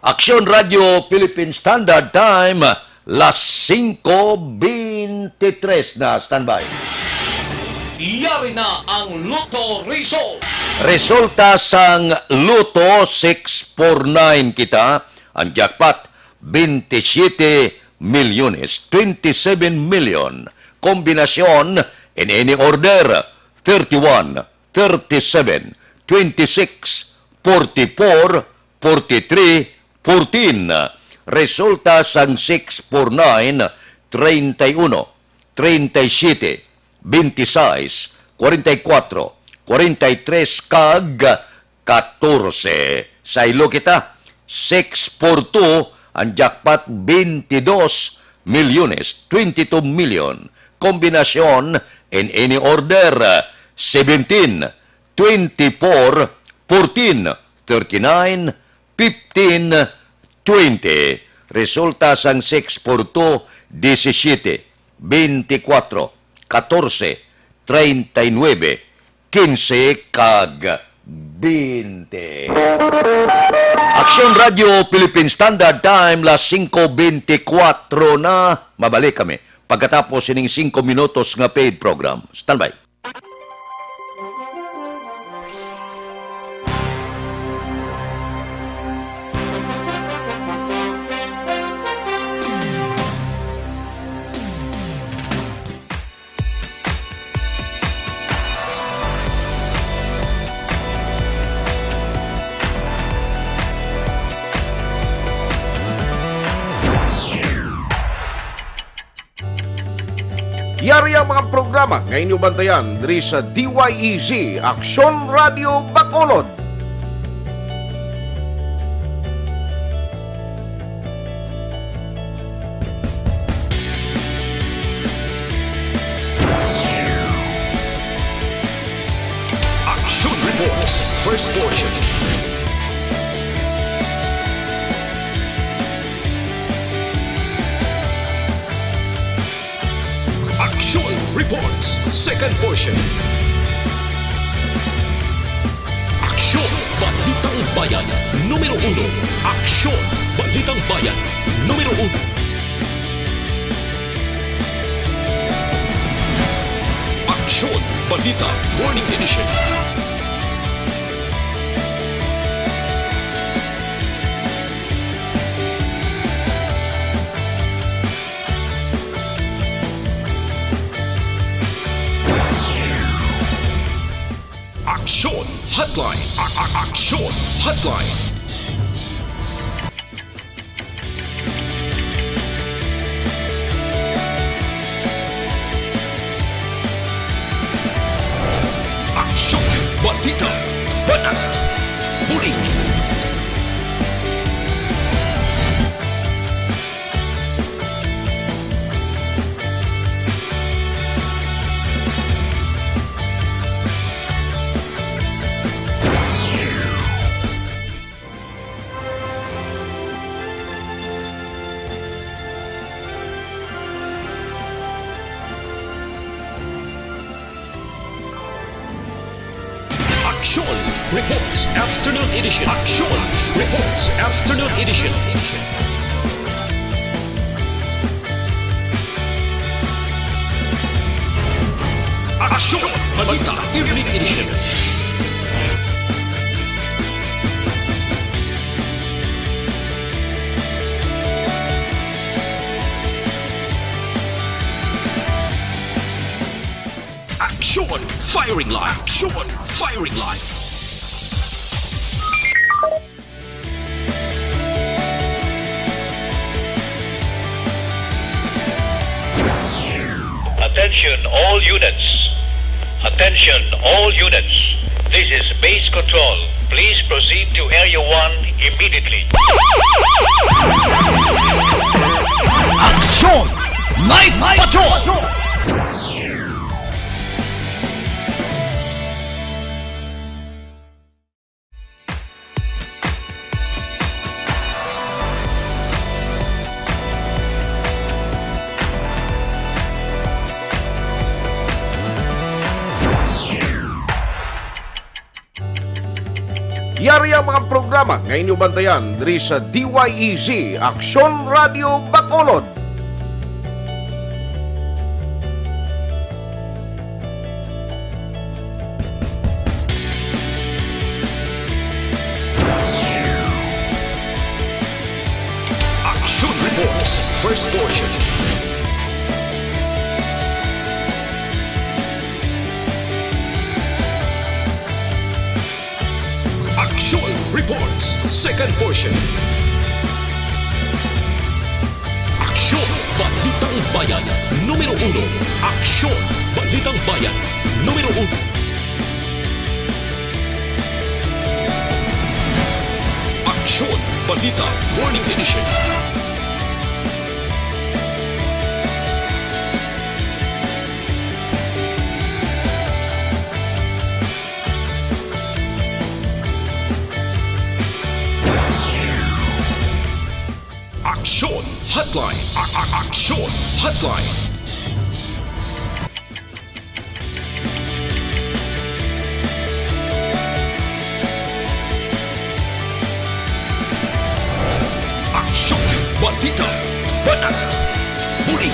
Aksyon Radio Philippine Standard Time, las singko bente tres na. Standby. Yari na ang Lotto Result. Resulta sang Lotto six four nine kita, ang jackpot, bente siyete milyones, twenty-seven million. Kombinasyon in any order, thirty-one, thirty-seven, twenty-six, forty-four, forty-three, fourteen. Resulta sang six four nine, treinta y uno, treinta y siete, veintiseis, cuarenta y cuatro, cuarenta y tres, kag katorse. Saylo kita, six four two, ang jackpot, veintidós milyones, twenty-two million. Kombinasyon in any order, seventeen, twenty-four, fourteen, thirty-nine, fifteen, twenty. Resulta sang six four two, disisiyete, bente kwatro, katorse, treinta y nuebe, kinse, kag bente. Aksyon Radio Philippine Standard Time, las singko bente kwatro na. Mabalik kami pagkatapos sining singko minutos nga paid program. Standby. Yari ang mga programa nga inyo bantayan diri sa D Y E Z, Aksyon Radio Bacolod. Action Reports, first portion. Action Reports, second portion. Aksyon, Balitang Bayan, numero uno. Aksyon, Balitang Bayan, numero uno. Aksyon, Balita, Morning Edition. Aksyon Hotline. A- a- Aksyon Hotline. Aksyon, balita, banat, bulig. Aksyon Reports Afternoon Edition. Aksyon Reports Afternoon Edition. Aksyon Balita Evening Edition. Aksyon Firing Line. Aksyon Firing Line. Attention all units. Attention all units. This is base control. Please proceed to Area one immediately. Aksyon Night Patrol! Yari ang mga programa nga inyo bantayan diri sa D Y E Z, Aksyon Radio Bacolod. Action Reports, first portion. Action Reports, second portion. Aksyon, Balitang Bayan, numero uno. Aksyon, Balitang Bayan, numero uno. Aksyon, Balita, Morning Edition. Aksyon Hotline. A- a- Aksyon Hotline. Aksyon, balita, banat, bulig.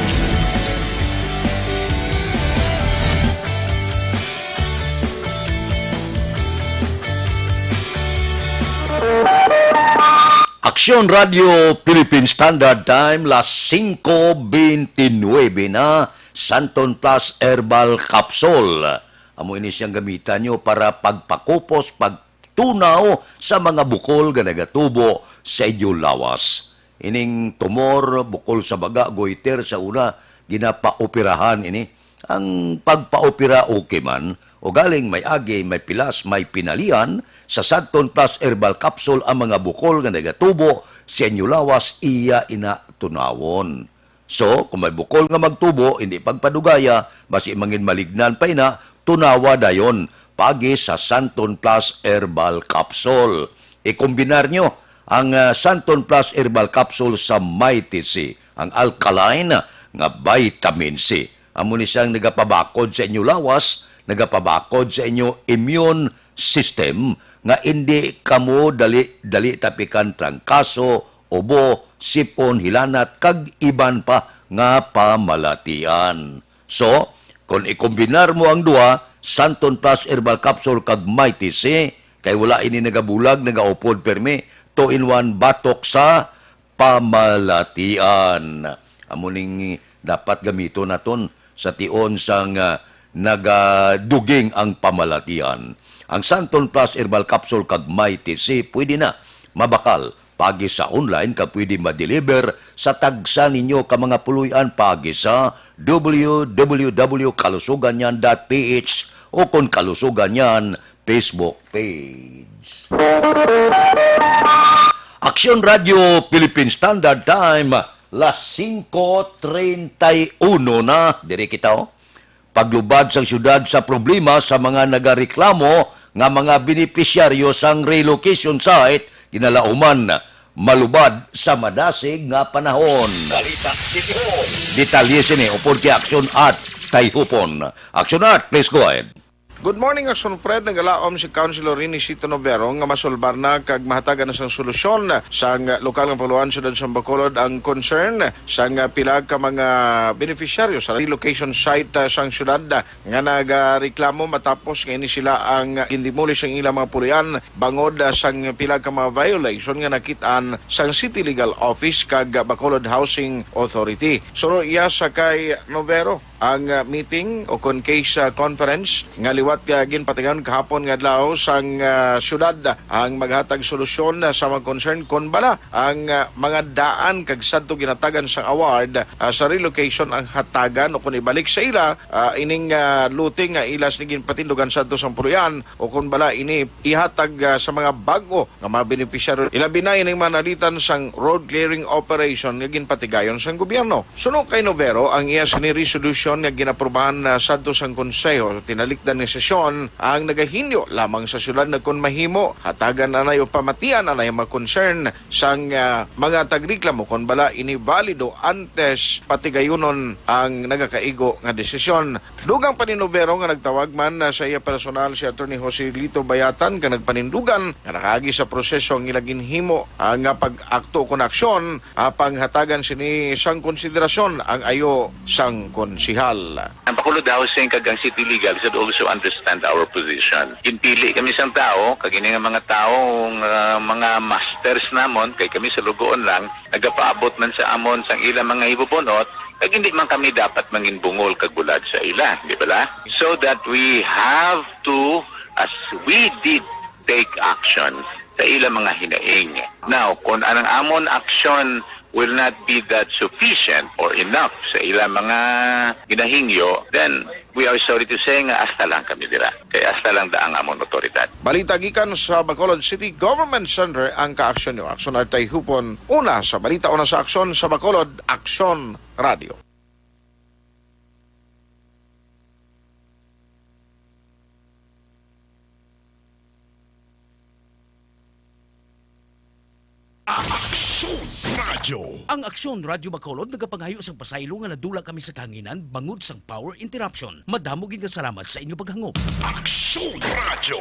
Aksyon Radio Philippine Standard Time, las singko bente nuebe na, Santon Plus Herbal Capsule. Amo ini siyang gamitan nyo para pagpakupos, pagtunaw sa mga bukol nga nagatubo sa inyo lawas. Ining tumor, bukol sa baga, goiter sa una, ginapaoperahan ini. Ang pagpaopera okay man, ugaling may agi, may pilas, may pinalian, sa Santon Plus Herbal Capsule ang mga bukol nga nagatubo sa inyo lawas, iya ina tunawon. So, kung may bukol nga magtubo, hindi pagpadugaya, basi mangin malignan pa ina, tunawa dayon, paagi sa Santon Plus Herbal Capsule. Ikombinar nyo ang, ah, Santon Plus Herbal Capsule sa Mighty C, ang alkaline nga vitamin C. Amo ni siyang nagapabakod sa inyo lawas, nagapabakod sa inyo immune system, nga indi kamo dali, dali tapikan trangkaso, ubo, sipon, hilanat, kag iban pa nga pamalatian. So, kon ikombinar mo ang duha, Santon Plus Herbal Capsule kag Mighty C, kay wala ini nagabulag, nagaupod pirmi, two-in-one batok sa pamalatian. Amo ning dapat gamiton naton sa tion sang, ah, nagaduging ang pamalatian. Ang Santon Plus Herbal Capsule kag Mighty C pwede na mabakal paagi sa online kag pwede ma-deliver sa tagsa ninyo ka mga puloy-an paagi sa w w w dot kalusuganyan dot p h o kon Kalusugan Yan Facebook page. Aksyon Radio Philippine Standard Time, las singko treinta y uno na. Diri kita, oh. Paglubad sang syudad sa problema sa mga nagareklamo nga mga benepisyaryo sang relocation site, kinalauman, malubad sa madasig nga panahon. Balita City Hall. Detalye sini upod kay Aksyon Art Tayhupon. Aksyon Art, please go ahead. Good morning, Action Fred. Nagalaom si Councilor Renisito Novero nga masulbar na kag mahatagan na sang solusyon sang lokal nga panguluan sa Siyudad sang Bacolod ang concern sang pila ka mga beneficiaryo sa relocation site, ah, sang siyudad, ah, nga nagareklamo matapos nga ini sila ang gindemolish ang ilang mga puloy-an bangod, ah, sang pila ka mga violation nga nakit-an sang City Legal Office kag Bacolod Housing Authority. Suno iya sa kay Novero, ang, ah, meeting o kon case, ah, conference nga liwat nga ginpatigayon kahapon nga adlaw sang, ah, siyudad ang maghatag solusyon, ah, sa mga concern kon bala ang, ah, mga daan kag sadto ginhatagan sang award, ah, sa relocation ang hatagan o kon ibalik sa ila, ah, ining, ah, lote nga ila sini ginpatindugan sadto sang puloy-an o kon bala ini ihatag, ah, sa mga bag-o nga mga beneficiaryo, ilabi na ining mga nalitan sang road clearing operation nga ginpatigayon sang gobyerno. Suno kay Novero, ang iya sini resolution nga ginaprubahan na sadto sang konseho sa tinalikdan nga sesyon ang nagahinyo lamang sa siyudad nga kon mahimo, hatagan anay o pamatian anay ang mga concern sang, ah, mga tagreklamo kon bala ini balido antes patigayunon ang nagakaigo nga desisyon. Dugang pa ni Novero nga nagtawag man, ah, sa iya personal si Attorney Joselito Bayatan kag nagpanindugan nga nakaagi sa proseso ang ila ginhimo, ah, nga pag-akto kon aksyon, apang hatagan sini sang konsiderasyon ang ayo sang konsihal. Ang Bacolod Housing kag ang City Legal should also understand our position. Ginpili kami sang tawo, kag ini nga mga tawo nga mga masters namon, kay kami sa Lugoon lang, nagapaabot man sa amon sang ilang mga hibubunot, kag hindi man kami dapat manginbungol kag bulad sa ila, di bala? So that we have to, as we did take action sa ilang mga hinaing. Now, kung ang amon action will not be that sufficient or enough sa ilang mga ginahingyo, then we are sorry to say nga hasta lang kami dira. Kay hasta lang da ang amon otoridad. Balita gikan sa Bacolod City Government Center ang Kaaksyon Nyo. Aksyon Artay Hupon, una sa balita, una sa aksyon sa Bacolod, Aksyon Radio. Aksyon Radio. Ang Aksyon Radio Bacolod nagapangayo sang pasaylo nga nadula kami sa kahanginan bangod sang power interruption. Madamo gid nga salamat sa inyo paghangop. Aksyon Radio.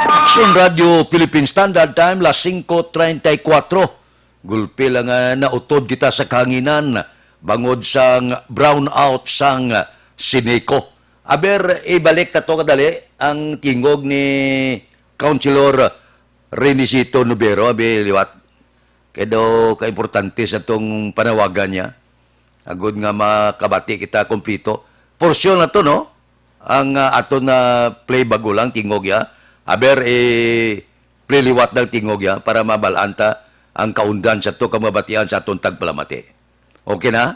Aksyon Radio Philippine Standard Time, las singko treinta y cuatro. Gulpi lang nga nautod kita sa kahanginan bangod sang brownout sang Sineco. Aber, ibalik ta to kadali ang tingog ni Councilor Renisito Nubero, abi liwat. Kay daw kaimportante sa tong panawagan niya. Agud nga makabati kita kompleto. Porsyon na to, no? Ang, ah, aton na play bago lang, tingog ya. Aber, eh, play liwat ng tingog ya para mabalaan ta ang kaundan sa to ka mabatian sa aton tagpalamati. Okay na?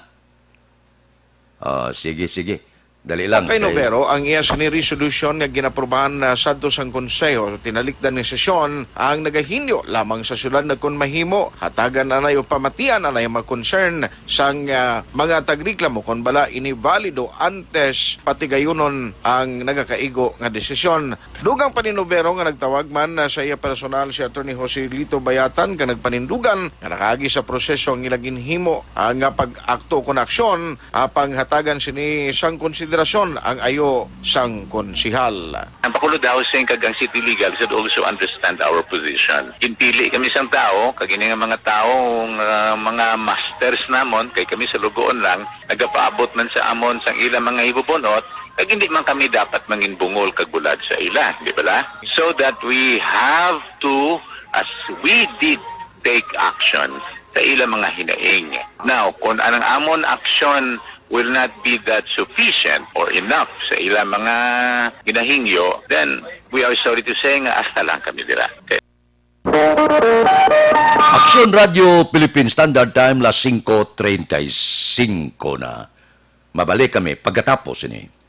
Ah, sige, sige. Dali lang. Okay, kay Novero, ang iya sini resolution nga ginaprubahan na sadto sang konseho sa tinalikdan nga sesyon ang nagahinyo lamang sa siyudad nga kon mahimo, hatagan anay o pamatian anay ang mga concern sang, ah, mga tagreklamo kon bala ini balido antes patigayunon ang nagakaigo nga desisyon. Dugang pa ni Novero nga nagtawag man, ah, sa iya personal si Attorney Joselito Bayatan kag nagpanindugan nga nakaagi sa proseso ang ila ginhimo, ah, nga pag-akto kon aksyon, apang hatagan sini sang konsiderasyon ang ayo sang konsihal. Ang Bacolod Housing kag ang City Legal should also understand our position. Ginpili kami sang tawo, kag ini nga mga tawo nga mga masters namon, kay kami sa Lugoon lang, nagapaabot man sa amon sang ilang mga hibubunot, kag hindi man kami dapat manginbungol kag bulad sa ila, di bala? So that we have to, as we did take action sa ilang mga hinaing. Now, kung ang amon action will not be that sufficient or enough sa ilang mga ginahingyo, then we are sorry to say nga hasta lang kami dira. Okay? Aksyon Radio Philippine Standard Time, las singko treinta y cinco na. Mabalik kami pagkatapos ini.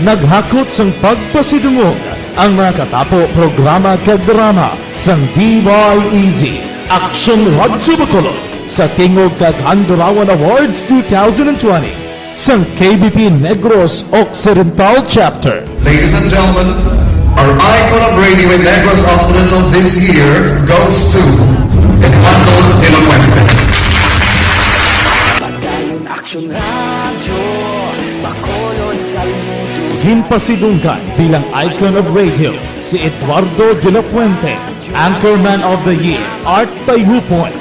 Naghakot sang pagpasidungog ang mga katapo, programa kag drama sang D Y E Z, Aksyon Radyo Bacolod. sa Tingog kag Handurawan Awards two thousand twenty sang K B P Negros Occidental Chapter. Ladies and gentlemen, our icon of radio in Negros Occidental this year goes to Eduardo de la Fuente. Padayon Aksyon Radyo, Bacolod, saludo. Ginpasidunggan bilang icon of radio si Eduardo de la Fuente, Anchorman of the Year, Art Tayhupon,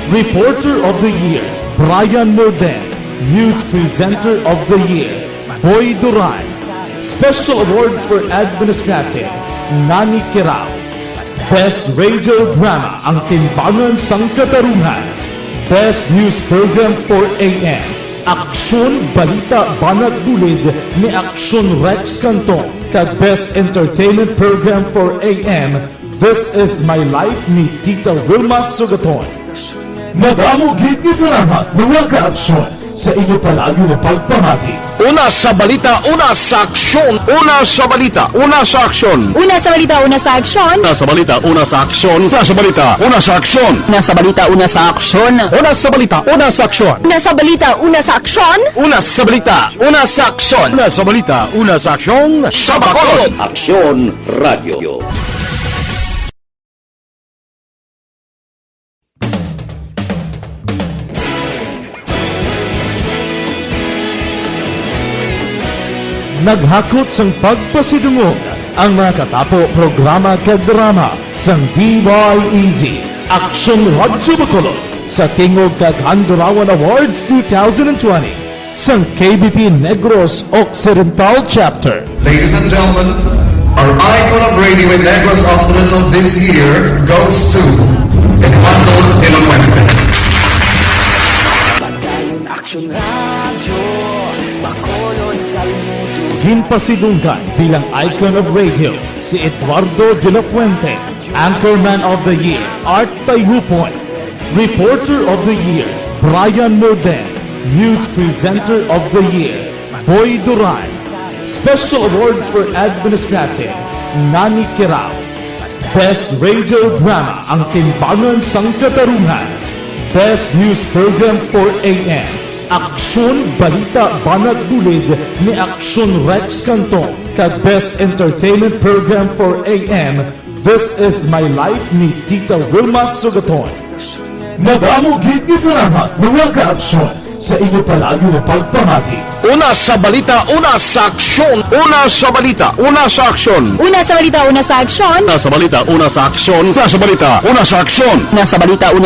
Reporter of the Year, Brian Morden, News Presenter of the Year, Boy Duran, Special Awards for Administrative, Nani Kirao, Best Radio Drama, Ang Timbangan sang Katarungan, Best News Program four A M, Aksyon, Balita, Banat Bulid ni Aksyon Rex Cantong, kag Best Entertainment Program four A M, This Is My Life ni Tita Wilma Sugaton. Madamo gid nga salamat, mga ka-aksyon, sa inyo palagi nga pagpamati. Una sa balita, una sa aksyon. Una sa balita, una sa aksyon. Una sa balita, una sa aksyon. Una sa balita, una sa aksyon. Una sa balita, una sa aksyon. Una sa balita, una sa aksyon. Una sa balita, una sa aksyon. Una sa balita, una sa aksyon. Una sa balita, una sa aksyon. Una sa balita, una sa aksyon. Sa Bacolod. Aksyon Radio. Naghakot sang pagpasidungog ang mga katapo programa kag drama sang D Y E Z, Aksyon Radyo Bacolod, sa Tingog kag Handurawan Awards two thousand twenty sang K B P Negros Occidental Chapter. Ladies and gentlemen, our icon of radio in Negros Occidental this year goes to Eduardo de la Fuente. Padayon Aksyon Radyo, Bacolod, saludo. Ginpasidunggan bilang icon of radio si Eduardo de la Fuente, Anchorman of the Year, Art Tayhupon, Reporter of the Year, Brian Morden, News Presenter of the Year, Boy Duran, Special Awards for Administrative, Nani Kirao, Best Radio Drama, Ang Timbangan sang Katarungan, Best News Program four A M, Aksyon, Balita, Banat Bulid ni Aksyon Rex Cantong, kag Best Entertainment Program four A M, This Is My Life ni Tita Wilma Sugaton. Madamo gid nga salamat, mga ka-aksyon, sa inyo palagi nga pagpamati. Una sa balita, una sa aksyon. Una sa balita, una sa aksyon. Una sa balita, una sa aksyon. Una sa balita, una sa aksyon. Una sa balita, una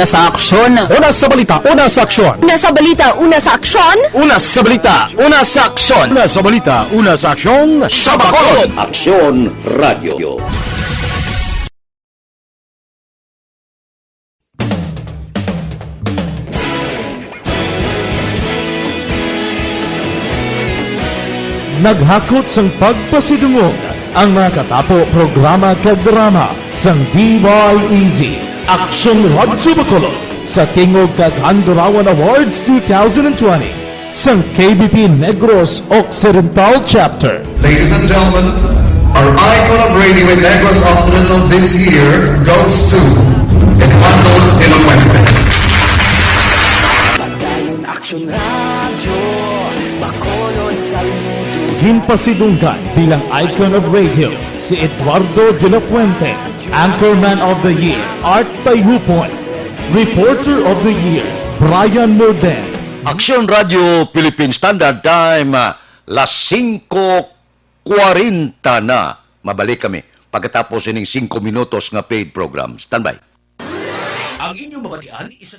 sa aksyon. Una sa balita, una sa aksyon. Una sa balita, una sa aksyon. Una sa balita, una sa aksyon. Una sa balita, una sa aksyon. Una sa balita, una sa aksyon. Sa Bacolod. Aksyon Radio. Naghakot sang pagpasidungog ang mga katapo programa kag drama sang D Y E Z, Aksyon Radyo Bacolod, sa Tingog kag Handurawan Awards two thousand twenty sang K B P Negros Occidental Chapter. Ladies and gentlemen, our icon of radio in Negros Occidental this year goes to Eduardo de la Fuente. Padayon Aksyon Radyo, Bacolod, saludo. Ginpasidunggan bilang icon of radio si Eduardo de la Fuente, Anchorman of the Year, Art Tayhupon, Reporter of the Year, Brian Morden. Aksyon Radio Philippine Standard Time, ah, las singko kwarenta na. Mabalik kami pagkatapos ining singko minutos nga paid program. Standby. Ang inyong mabatian, isa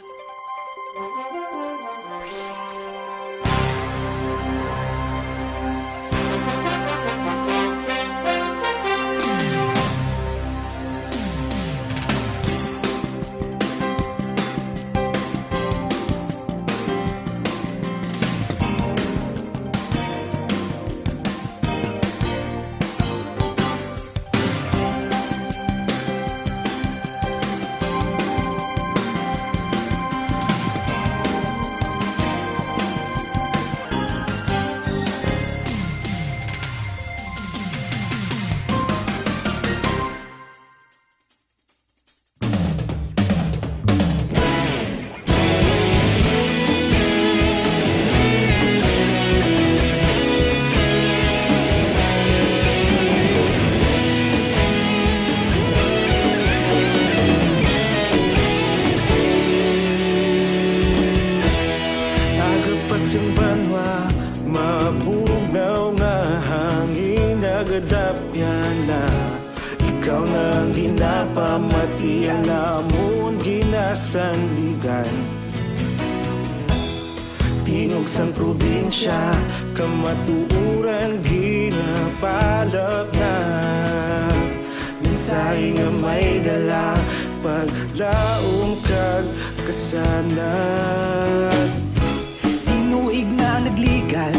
Mabugnaw nga hangin nagadapyan na. Ikaw na ang ginapamati, ang amon ginasandigan. Tingog sang probinsya, kamatuoran ginapalap na. Mensahe nga may dala, paglaom kag kasanag. Tinuig na nagligan,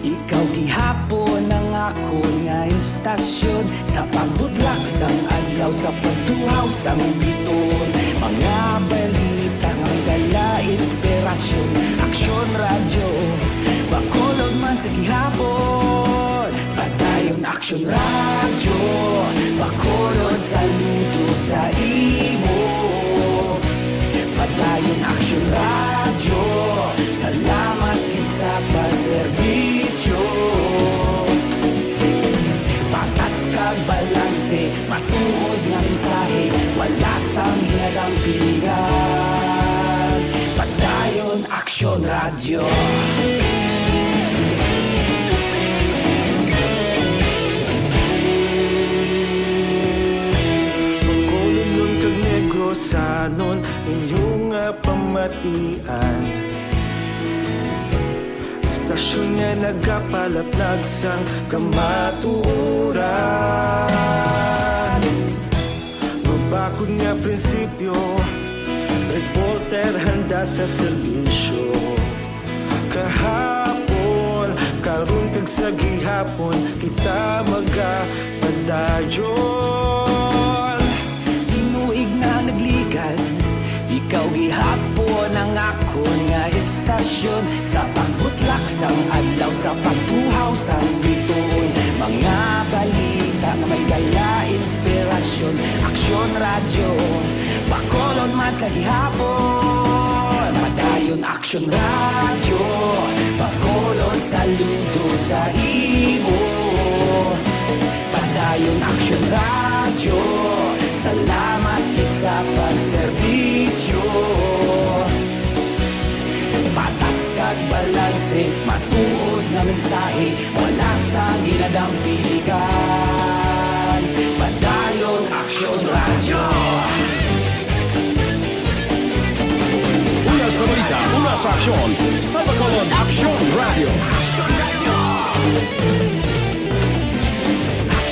ikaw gihapon ang akon nga istasyon. Sa pagbutlak sang adlaw, sa pagtuhaw sang bituon, mga balita nga may dala inspirasyon. Aksyon Radyo, Bacolod man sa gihapon. Padayon Aksyon Radyo, Bacolod, saludo sa imo. Padayon Aksyon Radyo, salamat gid sa pagserbisyo. Patas kag balanse, matuod nga mensahe, wala sang ginadampigan. Padayon Aksyon Radyo. Bacolodnon kag Negrosanon, inyo nga pamatian. Istasyon nga nagapalaplag sang kamatuoran. Mabakod nga prinsipyo, reporter handa sa serbisyo. Kahapon, karon kag sa gihapon, kita magapadayon. Tinuig na nagligan, ikaw gihapon ang akon nga istasyon. Sa pagbutlak sang adlaw, sa pagtuhaw sang bituon, mga balita nga may dala inspirasyon. Aksyon Radyo, Bacolod man sa gihapon. Padayon Aksyon Radyo, Bacolod, saludo sa imo. Padayon Aksyon Radyo, salamat gid sa pagserbisyo. Patas kag balanse, matuod nga mensahe, wala sang ginadampigan. Padayon Aksyon Radyo. Una sa balita, una sa aksyon, sa Bacolod Aksyon Radyo.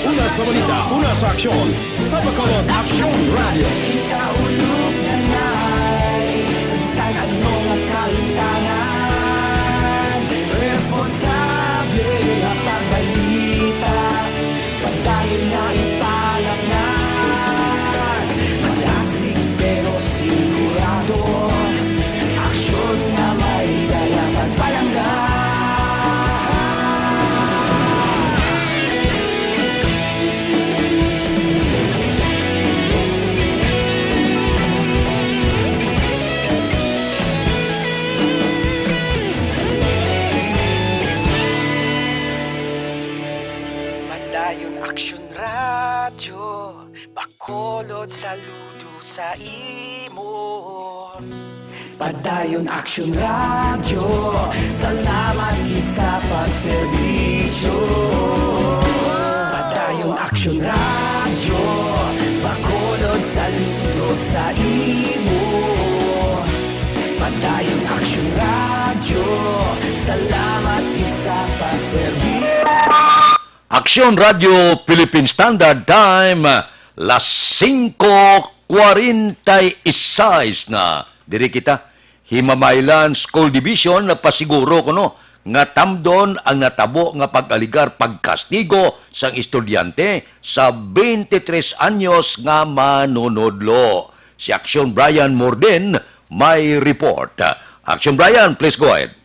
Una sa balita, una sa aksyon, sa Bacolod Aksyon Radyo. Kita ulog na nay, sa bisan ano nga kalimtangan, responsable nga pagbalita, padayon nga ipalapnan. Madasig pero sigurado, aksyon nga may dala pagpalangga. Padayon Aksyon Radyo, Bacolod, saludo sa imo. Padayon Aksyon Radyo, salamat gid sa pagserbisyo. Padayon Aksyon Radyo, Bacolod, saludo sa imo. Padayon Aksyon Radyo, salamat gid sa pagserbisyo. Aksyon Radyo Philippine Standard Time, las singko kwarenta y seis na. Diri kita, Himamaylan School Division nagpasiguro kuno nga tamdon ang natabo nga pag-aligar pagkastigo sang estudyante sa twenty-three anyos nga manunodlo. Si Aksyon Brian Morden may report. Aksyon Brian, please go ahead.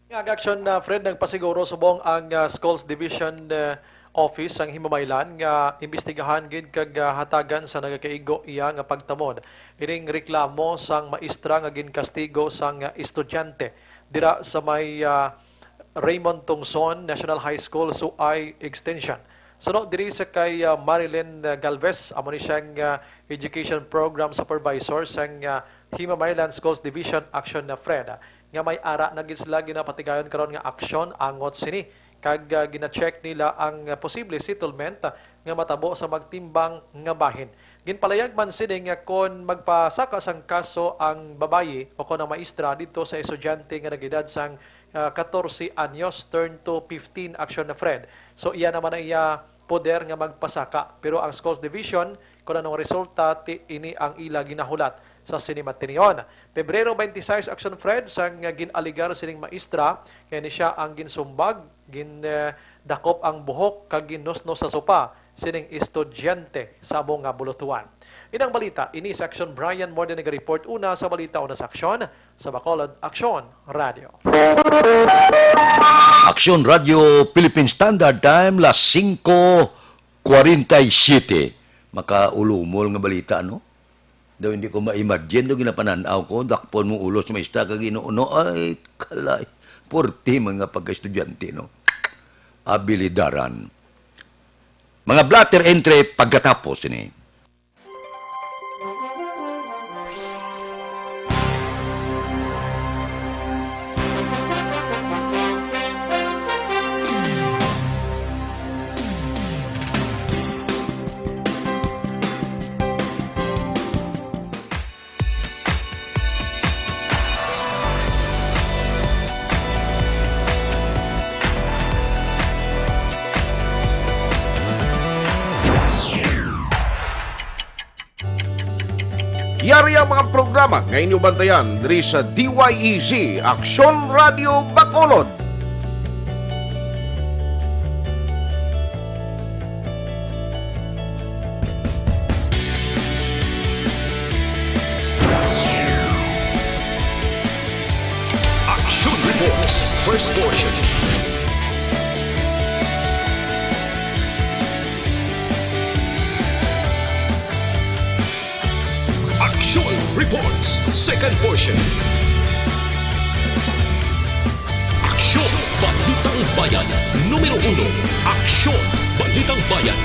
Nga aksyon, ah, Fred, nagpasiguro subong ang, ah, Schools Division, ah, Office sang Himamaylan nga imbestigahan gid kag, ah, hatagan sa nagakaigo iya nga pagtamod ining reklamo sang maestra nga ginkastigo sang, ah, estudyante dira sa may, ah, Raymond Tungson National High School, Suay Extension. Suno diri sa kay, ah, Marilyn, ah, Galvez, amo ni siyang, ah, Education Program Supervisor sang, ah, Himamaylan Schools Division Action na Fred. nga may ara na gid sila ginapatigayon karon nga aksyon angot sini, kag, ah, gina-check nila ang, ah, posible settlement, ah, nga matabo sa magtimbang nga bahin. Ginpalayag man sini nga kon magpasaka sang kaso ang babayi o kon ang maestra didto sa estudyante nga nag-edad sang, ah, katorse anyos turn to fifteen, Aksyon Fred. So, iya naman ang iya poder nga magpasaka. Pero ang Schools Division, kon anong resulta, ti ini ang ila ginahulat sa sini matinion. Pebrero twenty-six, Aksyon Fred, sang gin-alegar sining maestra nga ini sia ang ginsumbag, gin, eh, dakop ang buhok kag ginusnos sa sopa sining estudyante sa amo nga bulutuan. Inang balita, ini sa Aksyon Brian Morden naga-report una sa balita, una sa aksyon, sa Bacolod Aksyon Radio. Aksyon Radio Philippine Standard Time, las singko kwarenta y siyete. Makaulumol nga balita, no? Daw hindi ko ma-imagine, daw ginapanan-aw ko, dakpon mo ulo sa maestra kag inuuno, ay, kalay. Porti man nga pagka-estudyante, no? Abilidaran. Mga blotter entry pagkatapos ini. Yari ang mga programa nga inyo bantayan diri sa D Y E Z, Aksyon Radio Bacolod. Action Reports, first portion. Action Reports, second portion. Aksyon, Balitang Bayan, numero uno. Aksyon, Balitang Bayan,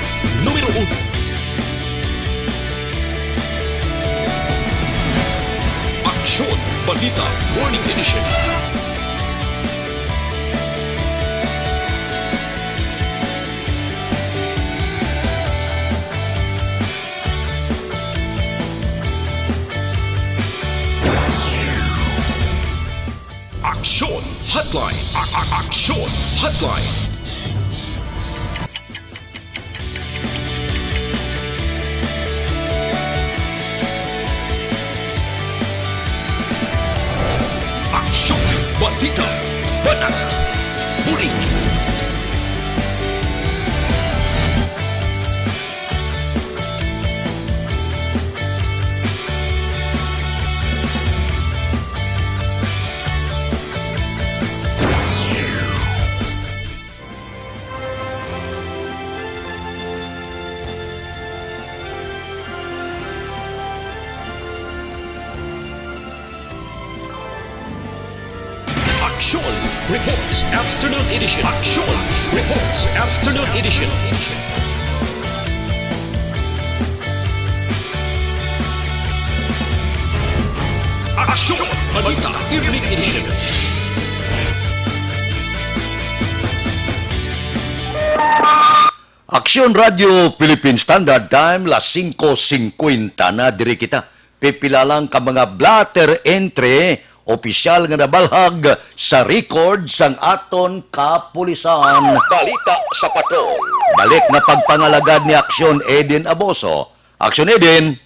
numero uno. Aksyon, Balita, Morning Edition. Aksyon Hotline. A- a- Aksyon Hotline. Aksyon, balita, banat, bulig. Aksyon Reports Afternoon Edition. Aksyon Reports Afternoon Edition. Aksyon Balita Evening Edition. Aksyon Radio Philippine Standard Time, las singko singkwenta na, diri kita. Pipila lang ka mga blotter entry, opisyal nga nabalhag sa record sang aton kapulisan. Balita sa Patrol. Balik na pagpangalagad ni Aksyon Eden Aboso. Aksyon Eden.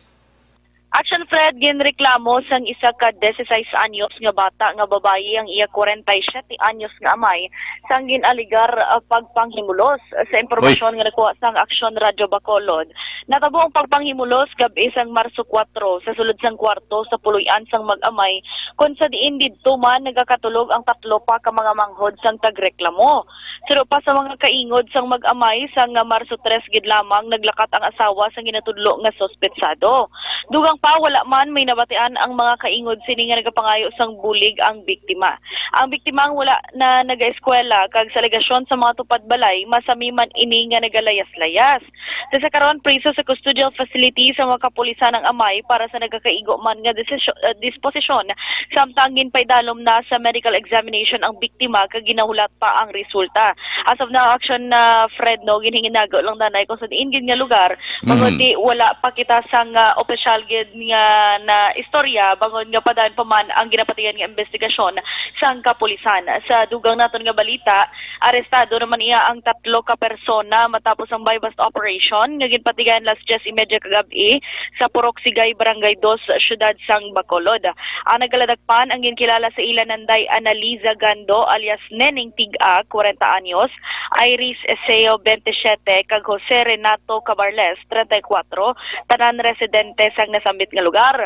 Action Fred, ginreklamo sang isa ka dieciséis anyos nga bata nga babayi ang iya kwarenta y siyete anyos nga amay sang gin-alegar, ah, pagpanghimulos. Sa impormasyon nga nakuha sang Aksyon Radyo Bacolod, natabo ang pagpanghimulos gab-i sang Marso kuwatro sa sulod sang kwarto sa puloy-an sang mag-amay, kon sa diin didto man nagakatulog ang tatlo pa ka mga manghod sang tagreklamo. Suno pa sa mga kaingod sang mag-amay, sang Marso tres gid lamang naglakat ang asawa sang ginatudlo nga suspetsado. Dugang pa, wala man may nabatian ang mga kaingod sini nga nagapangayo sang bulig ang biktima. Ang biktima ang wala na nagaeskwela kag sa alegasyon sa mga tupad balay, masami man ini nga nagalayas-layas. Sa, sa karon, priso sa custodial facility sa mga kapulisan ang amay para sa nagakaigo man nga desisyo-, ah, disposisyon, samtang ginpaidalom na sa medical examination ang biktima kag ginahulat pa ang resulta. As of now, Action, ah, Fred, no, ginhinginago lang danay kung sa diin gid nga lugar, bangod Mm. di wala pa kita sang, ah, opisyal gid nga na istorya, bangod nga padayon pa man ang ginapatigan nga investigasyon sang kapulisan. Sa dugang naton nga balita, arestado naman iya ang tatlo ka persona matapos ang buy-bust operation nga ginpatigayon las dyes y media kagab-i sa Purok Sigay, Barangay Dos, Siyudad sang Bacolod. Ang nagaladakpan ang ginkilala sa ila nanday Analiza Gando alias Neneng Tig-a, kwarenta anyos, Iris Eseo, bente siyete, kag Jose Renato Cabarles, treinta y cuatro, tanan residente sang nasambit nga lugar.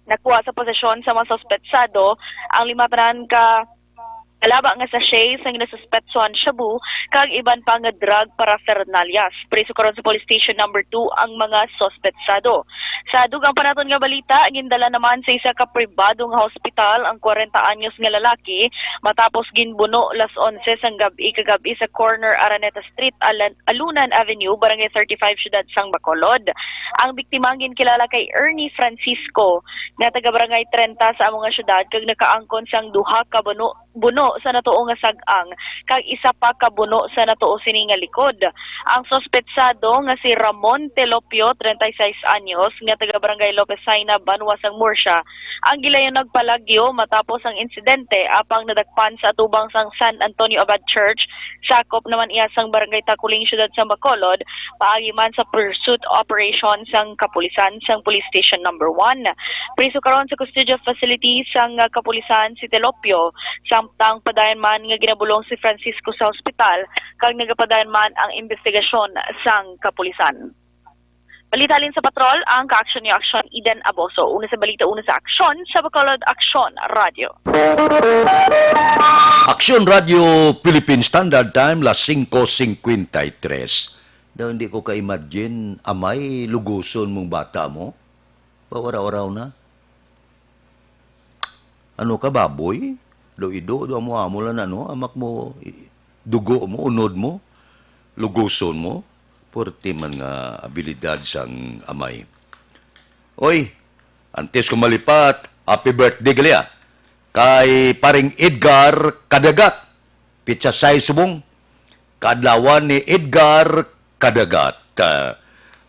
Nakuha sa posesyon sa mga suspetsado ang lima tanan ka kalaba nga sachet sang ginasuspetsuhan shabu kag iban pa nga drug paraphernalia. Priso karon sa Police Station Number Two ang mga suspetsado. Sa dugang pa naton nga balita, gindala naman sa isa ka pribado nga hospital ang kwarenta anyos nga lalaki matapos ginbuno las onse sang gab-i kagab-i sa corner Araneta Street, Alan-, Alunan Avenue, Barangay thirty-five, Siyudad sang Bacolod. Ang biktima ang ginkilala kay Ernie Francisco, nga taga Barangay treinta sa amo nga siyudad, kag nakaangkon sang duha ka buno, buno sa natuo nga sag-ang, kag isa pa ka buno sa natuo sini nga likod. Ang suspetsado nga si Ramon Telopio, treinta y seis anyos, nga taga Barangay Lopez Jaena, banwa sang Murcia, ang gilayon nagpalagyo matapos ang insidente, apang nadakpan sa atubang sang San Antonio Abad Church. Sakop naman iya sang Barangay Taculing, Siyudad sang Bacolod, paagi man sa pursuit operation sang kapulisan sang Police Station Number One. Priso karon sa custodial facility sang, ah, kapulisan si Telopio, samtang padayon man nga ginabulong si Francisco sa ospital, kag nagapadayon man ang investigasyon sang kapulisan. Balita halin sa patrol, ang ka-aksyon ni Aksyon Eden Aboso. Una sa balita, una sa aksyon, sa Bacolod Aksyon Radio. Aksyon Radio Philippine Standard Time, las singko singkwenta y tres. Daw hindi ko ka-imagine, amay, luguson mong bata mo? Pawaraw-raw na. Ano ka, baboy? Daw ido, daw amo-amo lang na, no? Amak mo, i-, dugo mo, unod mo, luguson mo. Purti man nga abilidad sang amay. Oy, antes ko malipat, happy birthday gali, ah, kay Paring Edgar Kadagat. Petsa sais subong, kaadlawan ni Edgar Kadagat. Ah,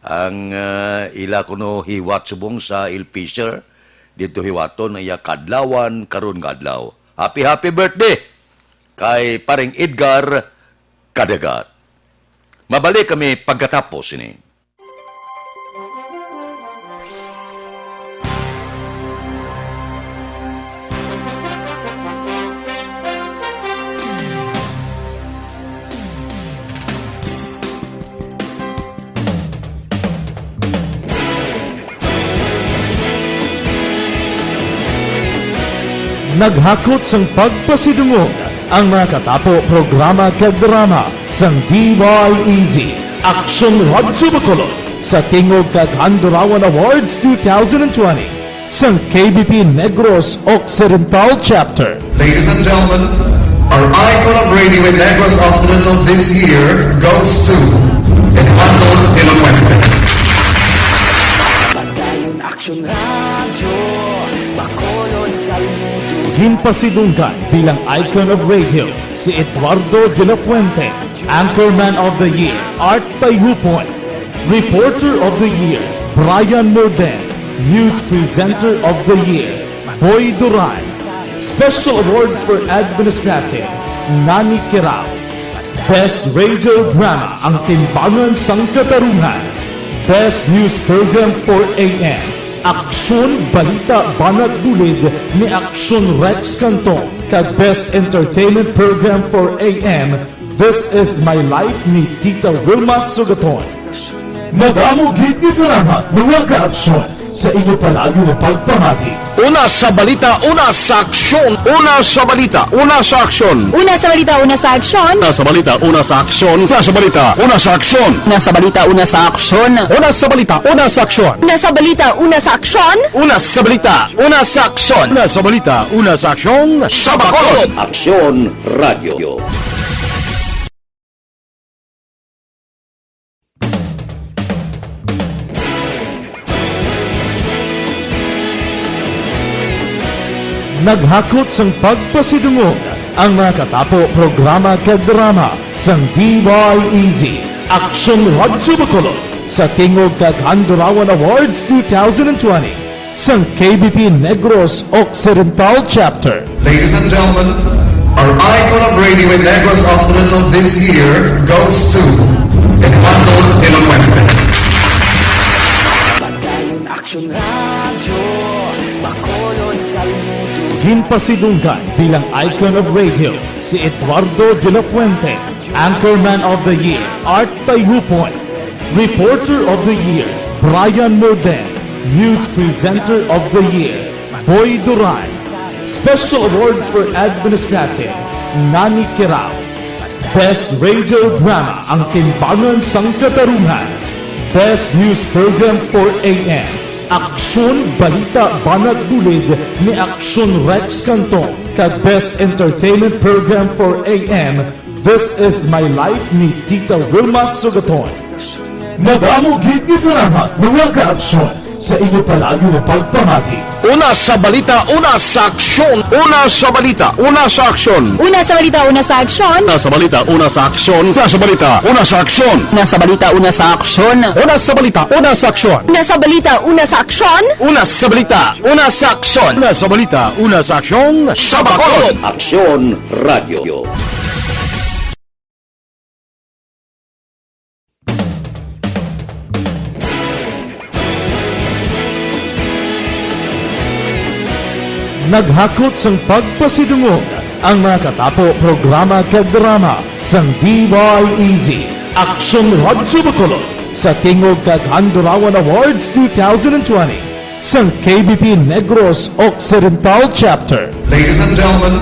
ang, ah, ila kuno hiwat subong sa El Fisher, didto hiwaton ang iya kaadlawan karon nga adlaw. Happy, happy birthday kay Paring Edgar Kadagat. Mabalik kami pagkatapos ini. Naghakot sang pagpasidungog ang mga katapo programa kag drama sang D Y E Z, Aksyon Radyo Bacolod, sa tingog kag Handurawan Awards two thousand and twenty sang K B P Negros Occidental Chapter. Ladies and gentlemen, our icon of radio in Negros Occidental this year goes to Eduardo de la Fuente. Padayon Aksyon Radyo Bacolod, saludo. Ginpasidunggan bilang icon of radio si Eduardo de la Fuente, Anchorman of the Year, Art Tayhupon, Reporter of the Year, Brian Morden, News Presenter of the Year, Boy Duran, Special Awards for Administrative, Nani Kirao. Best Radio Drama, Ang Timbangan sang Katarungan. Best News Program for A M, Aksyon, Balita, Banat, Bulid ni Aksyon Rex Cantong, kag Best Entertainment Program for A M, This Is My Life ni Tita Wilma Sugaton. Madamo gid nga salamat, mga kaaksyon, sa inyo palagi nga pagpamati. Una sa balita, una sa aksyon. Una sa balita, una sa aksyon. Una sa balita, una sa aksyon. Una sa balita, una sa aksyon. Una sa balita, una sa aksyon. Una sa balita, una sa aksyon. Una sa balita, una sa aksyon. Una sa balita, una sa aksyon. Una sa balita, una sa aksyon. Una sa balita, una sa aksyon. Sa Bacolod. Aksyon Radio. Naghakot sang pagpasidungog ang mga katapo programa kag drama sang D Y E Z, Aksyon Radyo Bacolod, sa tingog kag Handurawan Awards two thousand twenty sang K B P Negros Occidental Chapter. Ladies and gentlemen, our icon of radio in Negros Occidental this year goes to Eduardo de la Fuente. Padayon Aksyon Radyo, Bacolod saludos. Ginpasidunggan bilang icon of radio si Eduardo de la Fuente, Anchorman of the Year, Art Tayupoy, Reporter of the Year, Brian Morden, News Presenter of the Year, Boy Duran, Special Awards for Administrative, Nani Kirao, Best Radio Drama, Ang Timbangan sang Katarungan, Best News Program four A M, Aksyon Balita Banat Bulid ni Aksyon Rex Canton, kag Best Entertainment Program four A M, This Is My Life ni Tita Wilma Sugaton. Madamo gid nga salamat, mga ka-aksyon, sa inyo palagi nga pagpamati. Una sa balita, una sa aksyon. Una sa balita, una sa aksyon. Una sa balita, una sa aksyon. Una sa balita, una sa aksyon. Una sa balita, una sa aksyon. Una sa balita, una sa aksyon. Una sa balita, una sa aksyon. Una sa balita, una sa aksyon. Una sa balita, una sa aksyon. Una sa balita, una sa aksyon. Sa Bacolod. Aksyon Radio. Naghakot sang pagpasidungog ang mga katapo programa kag drama sang D Y E Z, Aksyon Radyo Bacolod, sa tingog kag Handurawan Awards two thousand twenty sang K B P Negros Occidental Chapter. Ladies and gentlemen,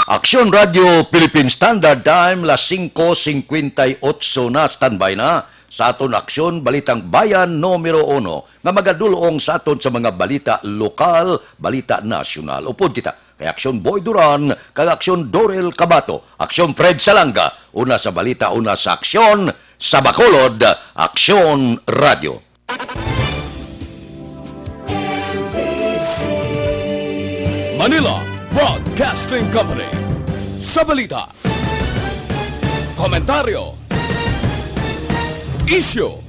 Aksyon Radio Philippine Standard Time, las singko singkwenta y otso na. Standby na sa aton Aksyon Balitang Bayan numero uno, nga magadul-ong sa aton sa mga balita lokal, balita nasyonal. Upod kita kay Aksyon Boy Duran kag Aksyon Dorel Cabato, Aksyon Fred Salanga, una sa balita, una sa aksyon, sa Bacolod, Aksyon Radio. Manila Broadcasting Company. Sa balita, komentaryo, isyu,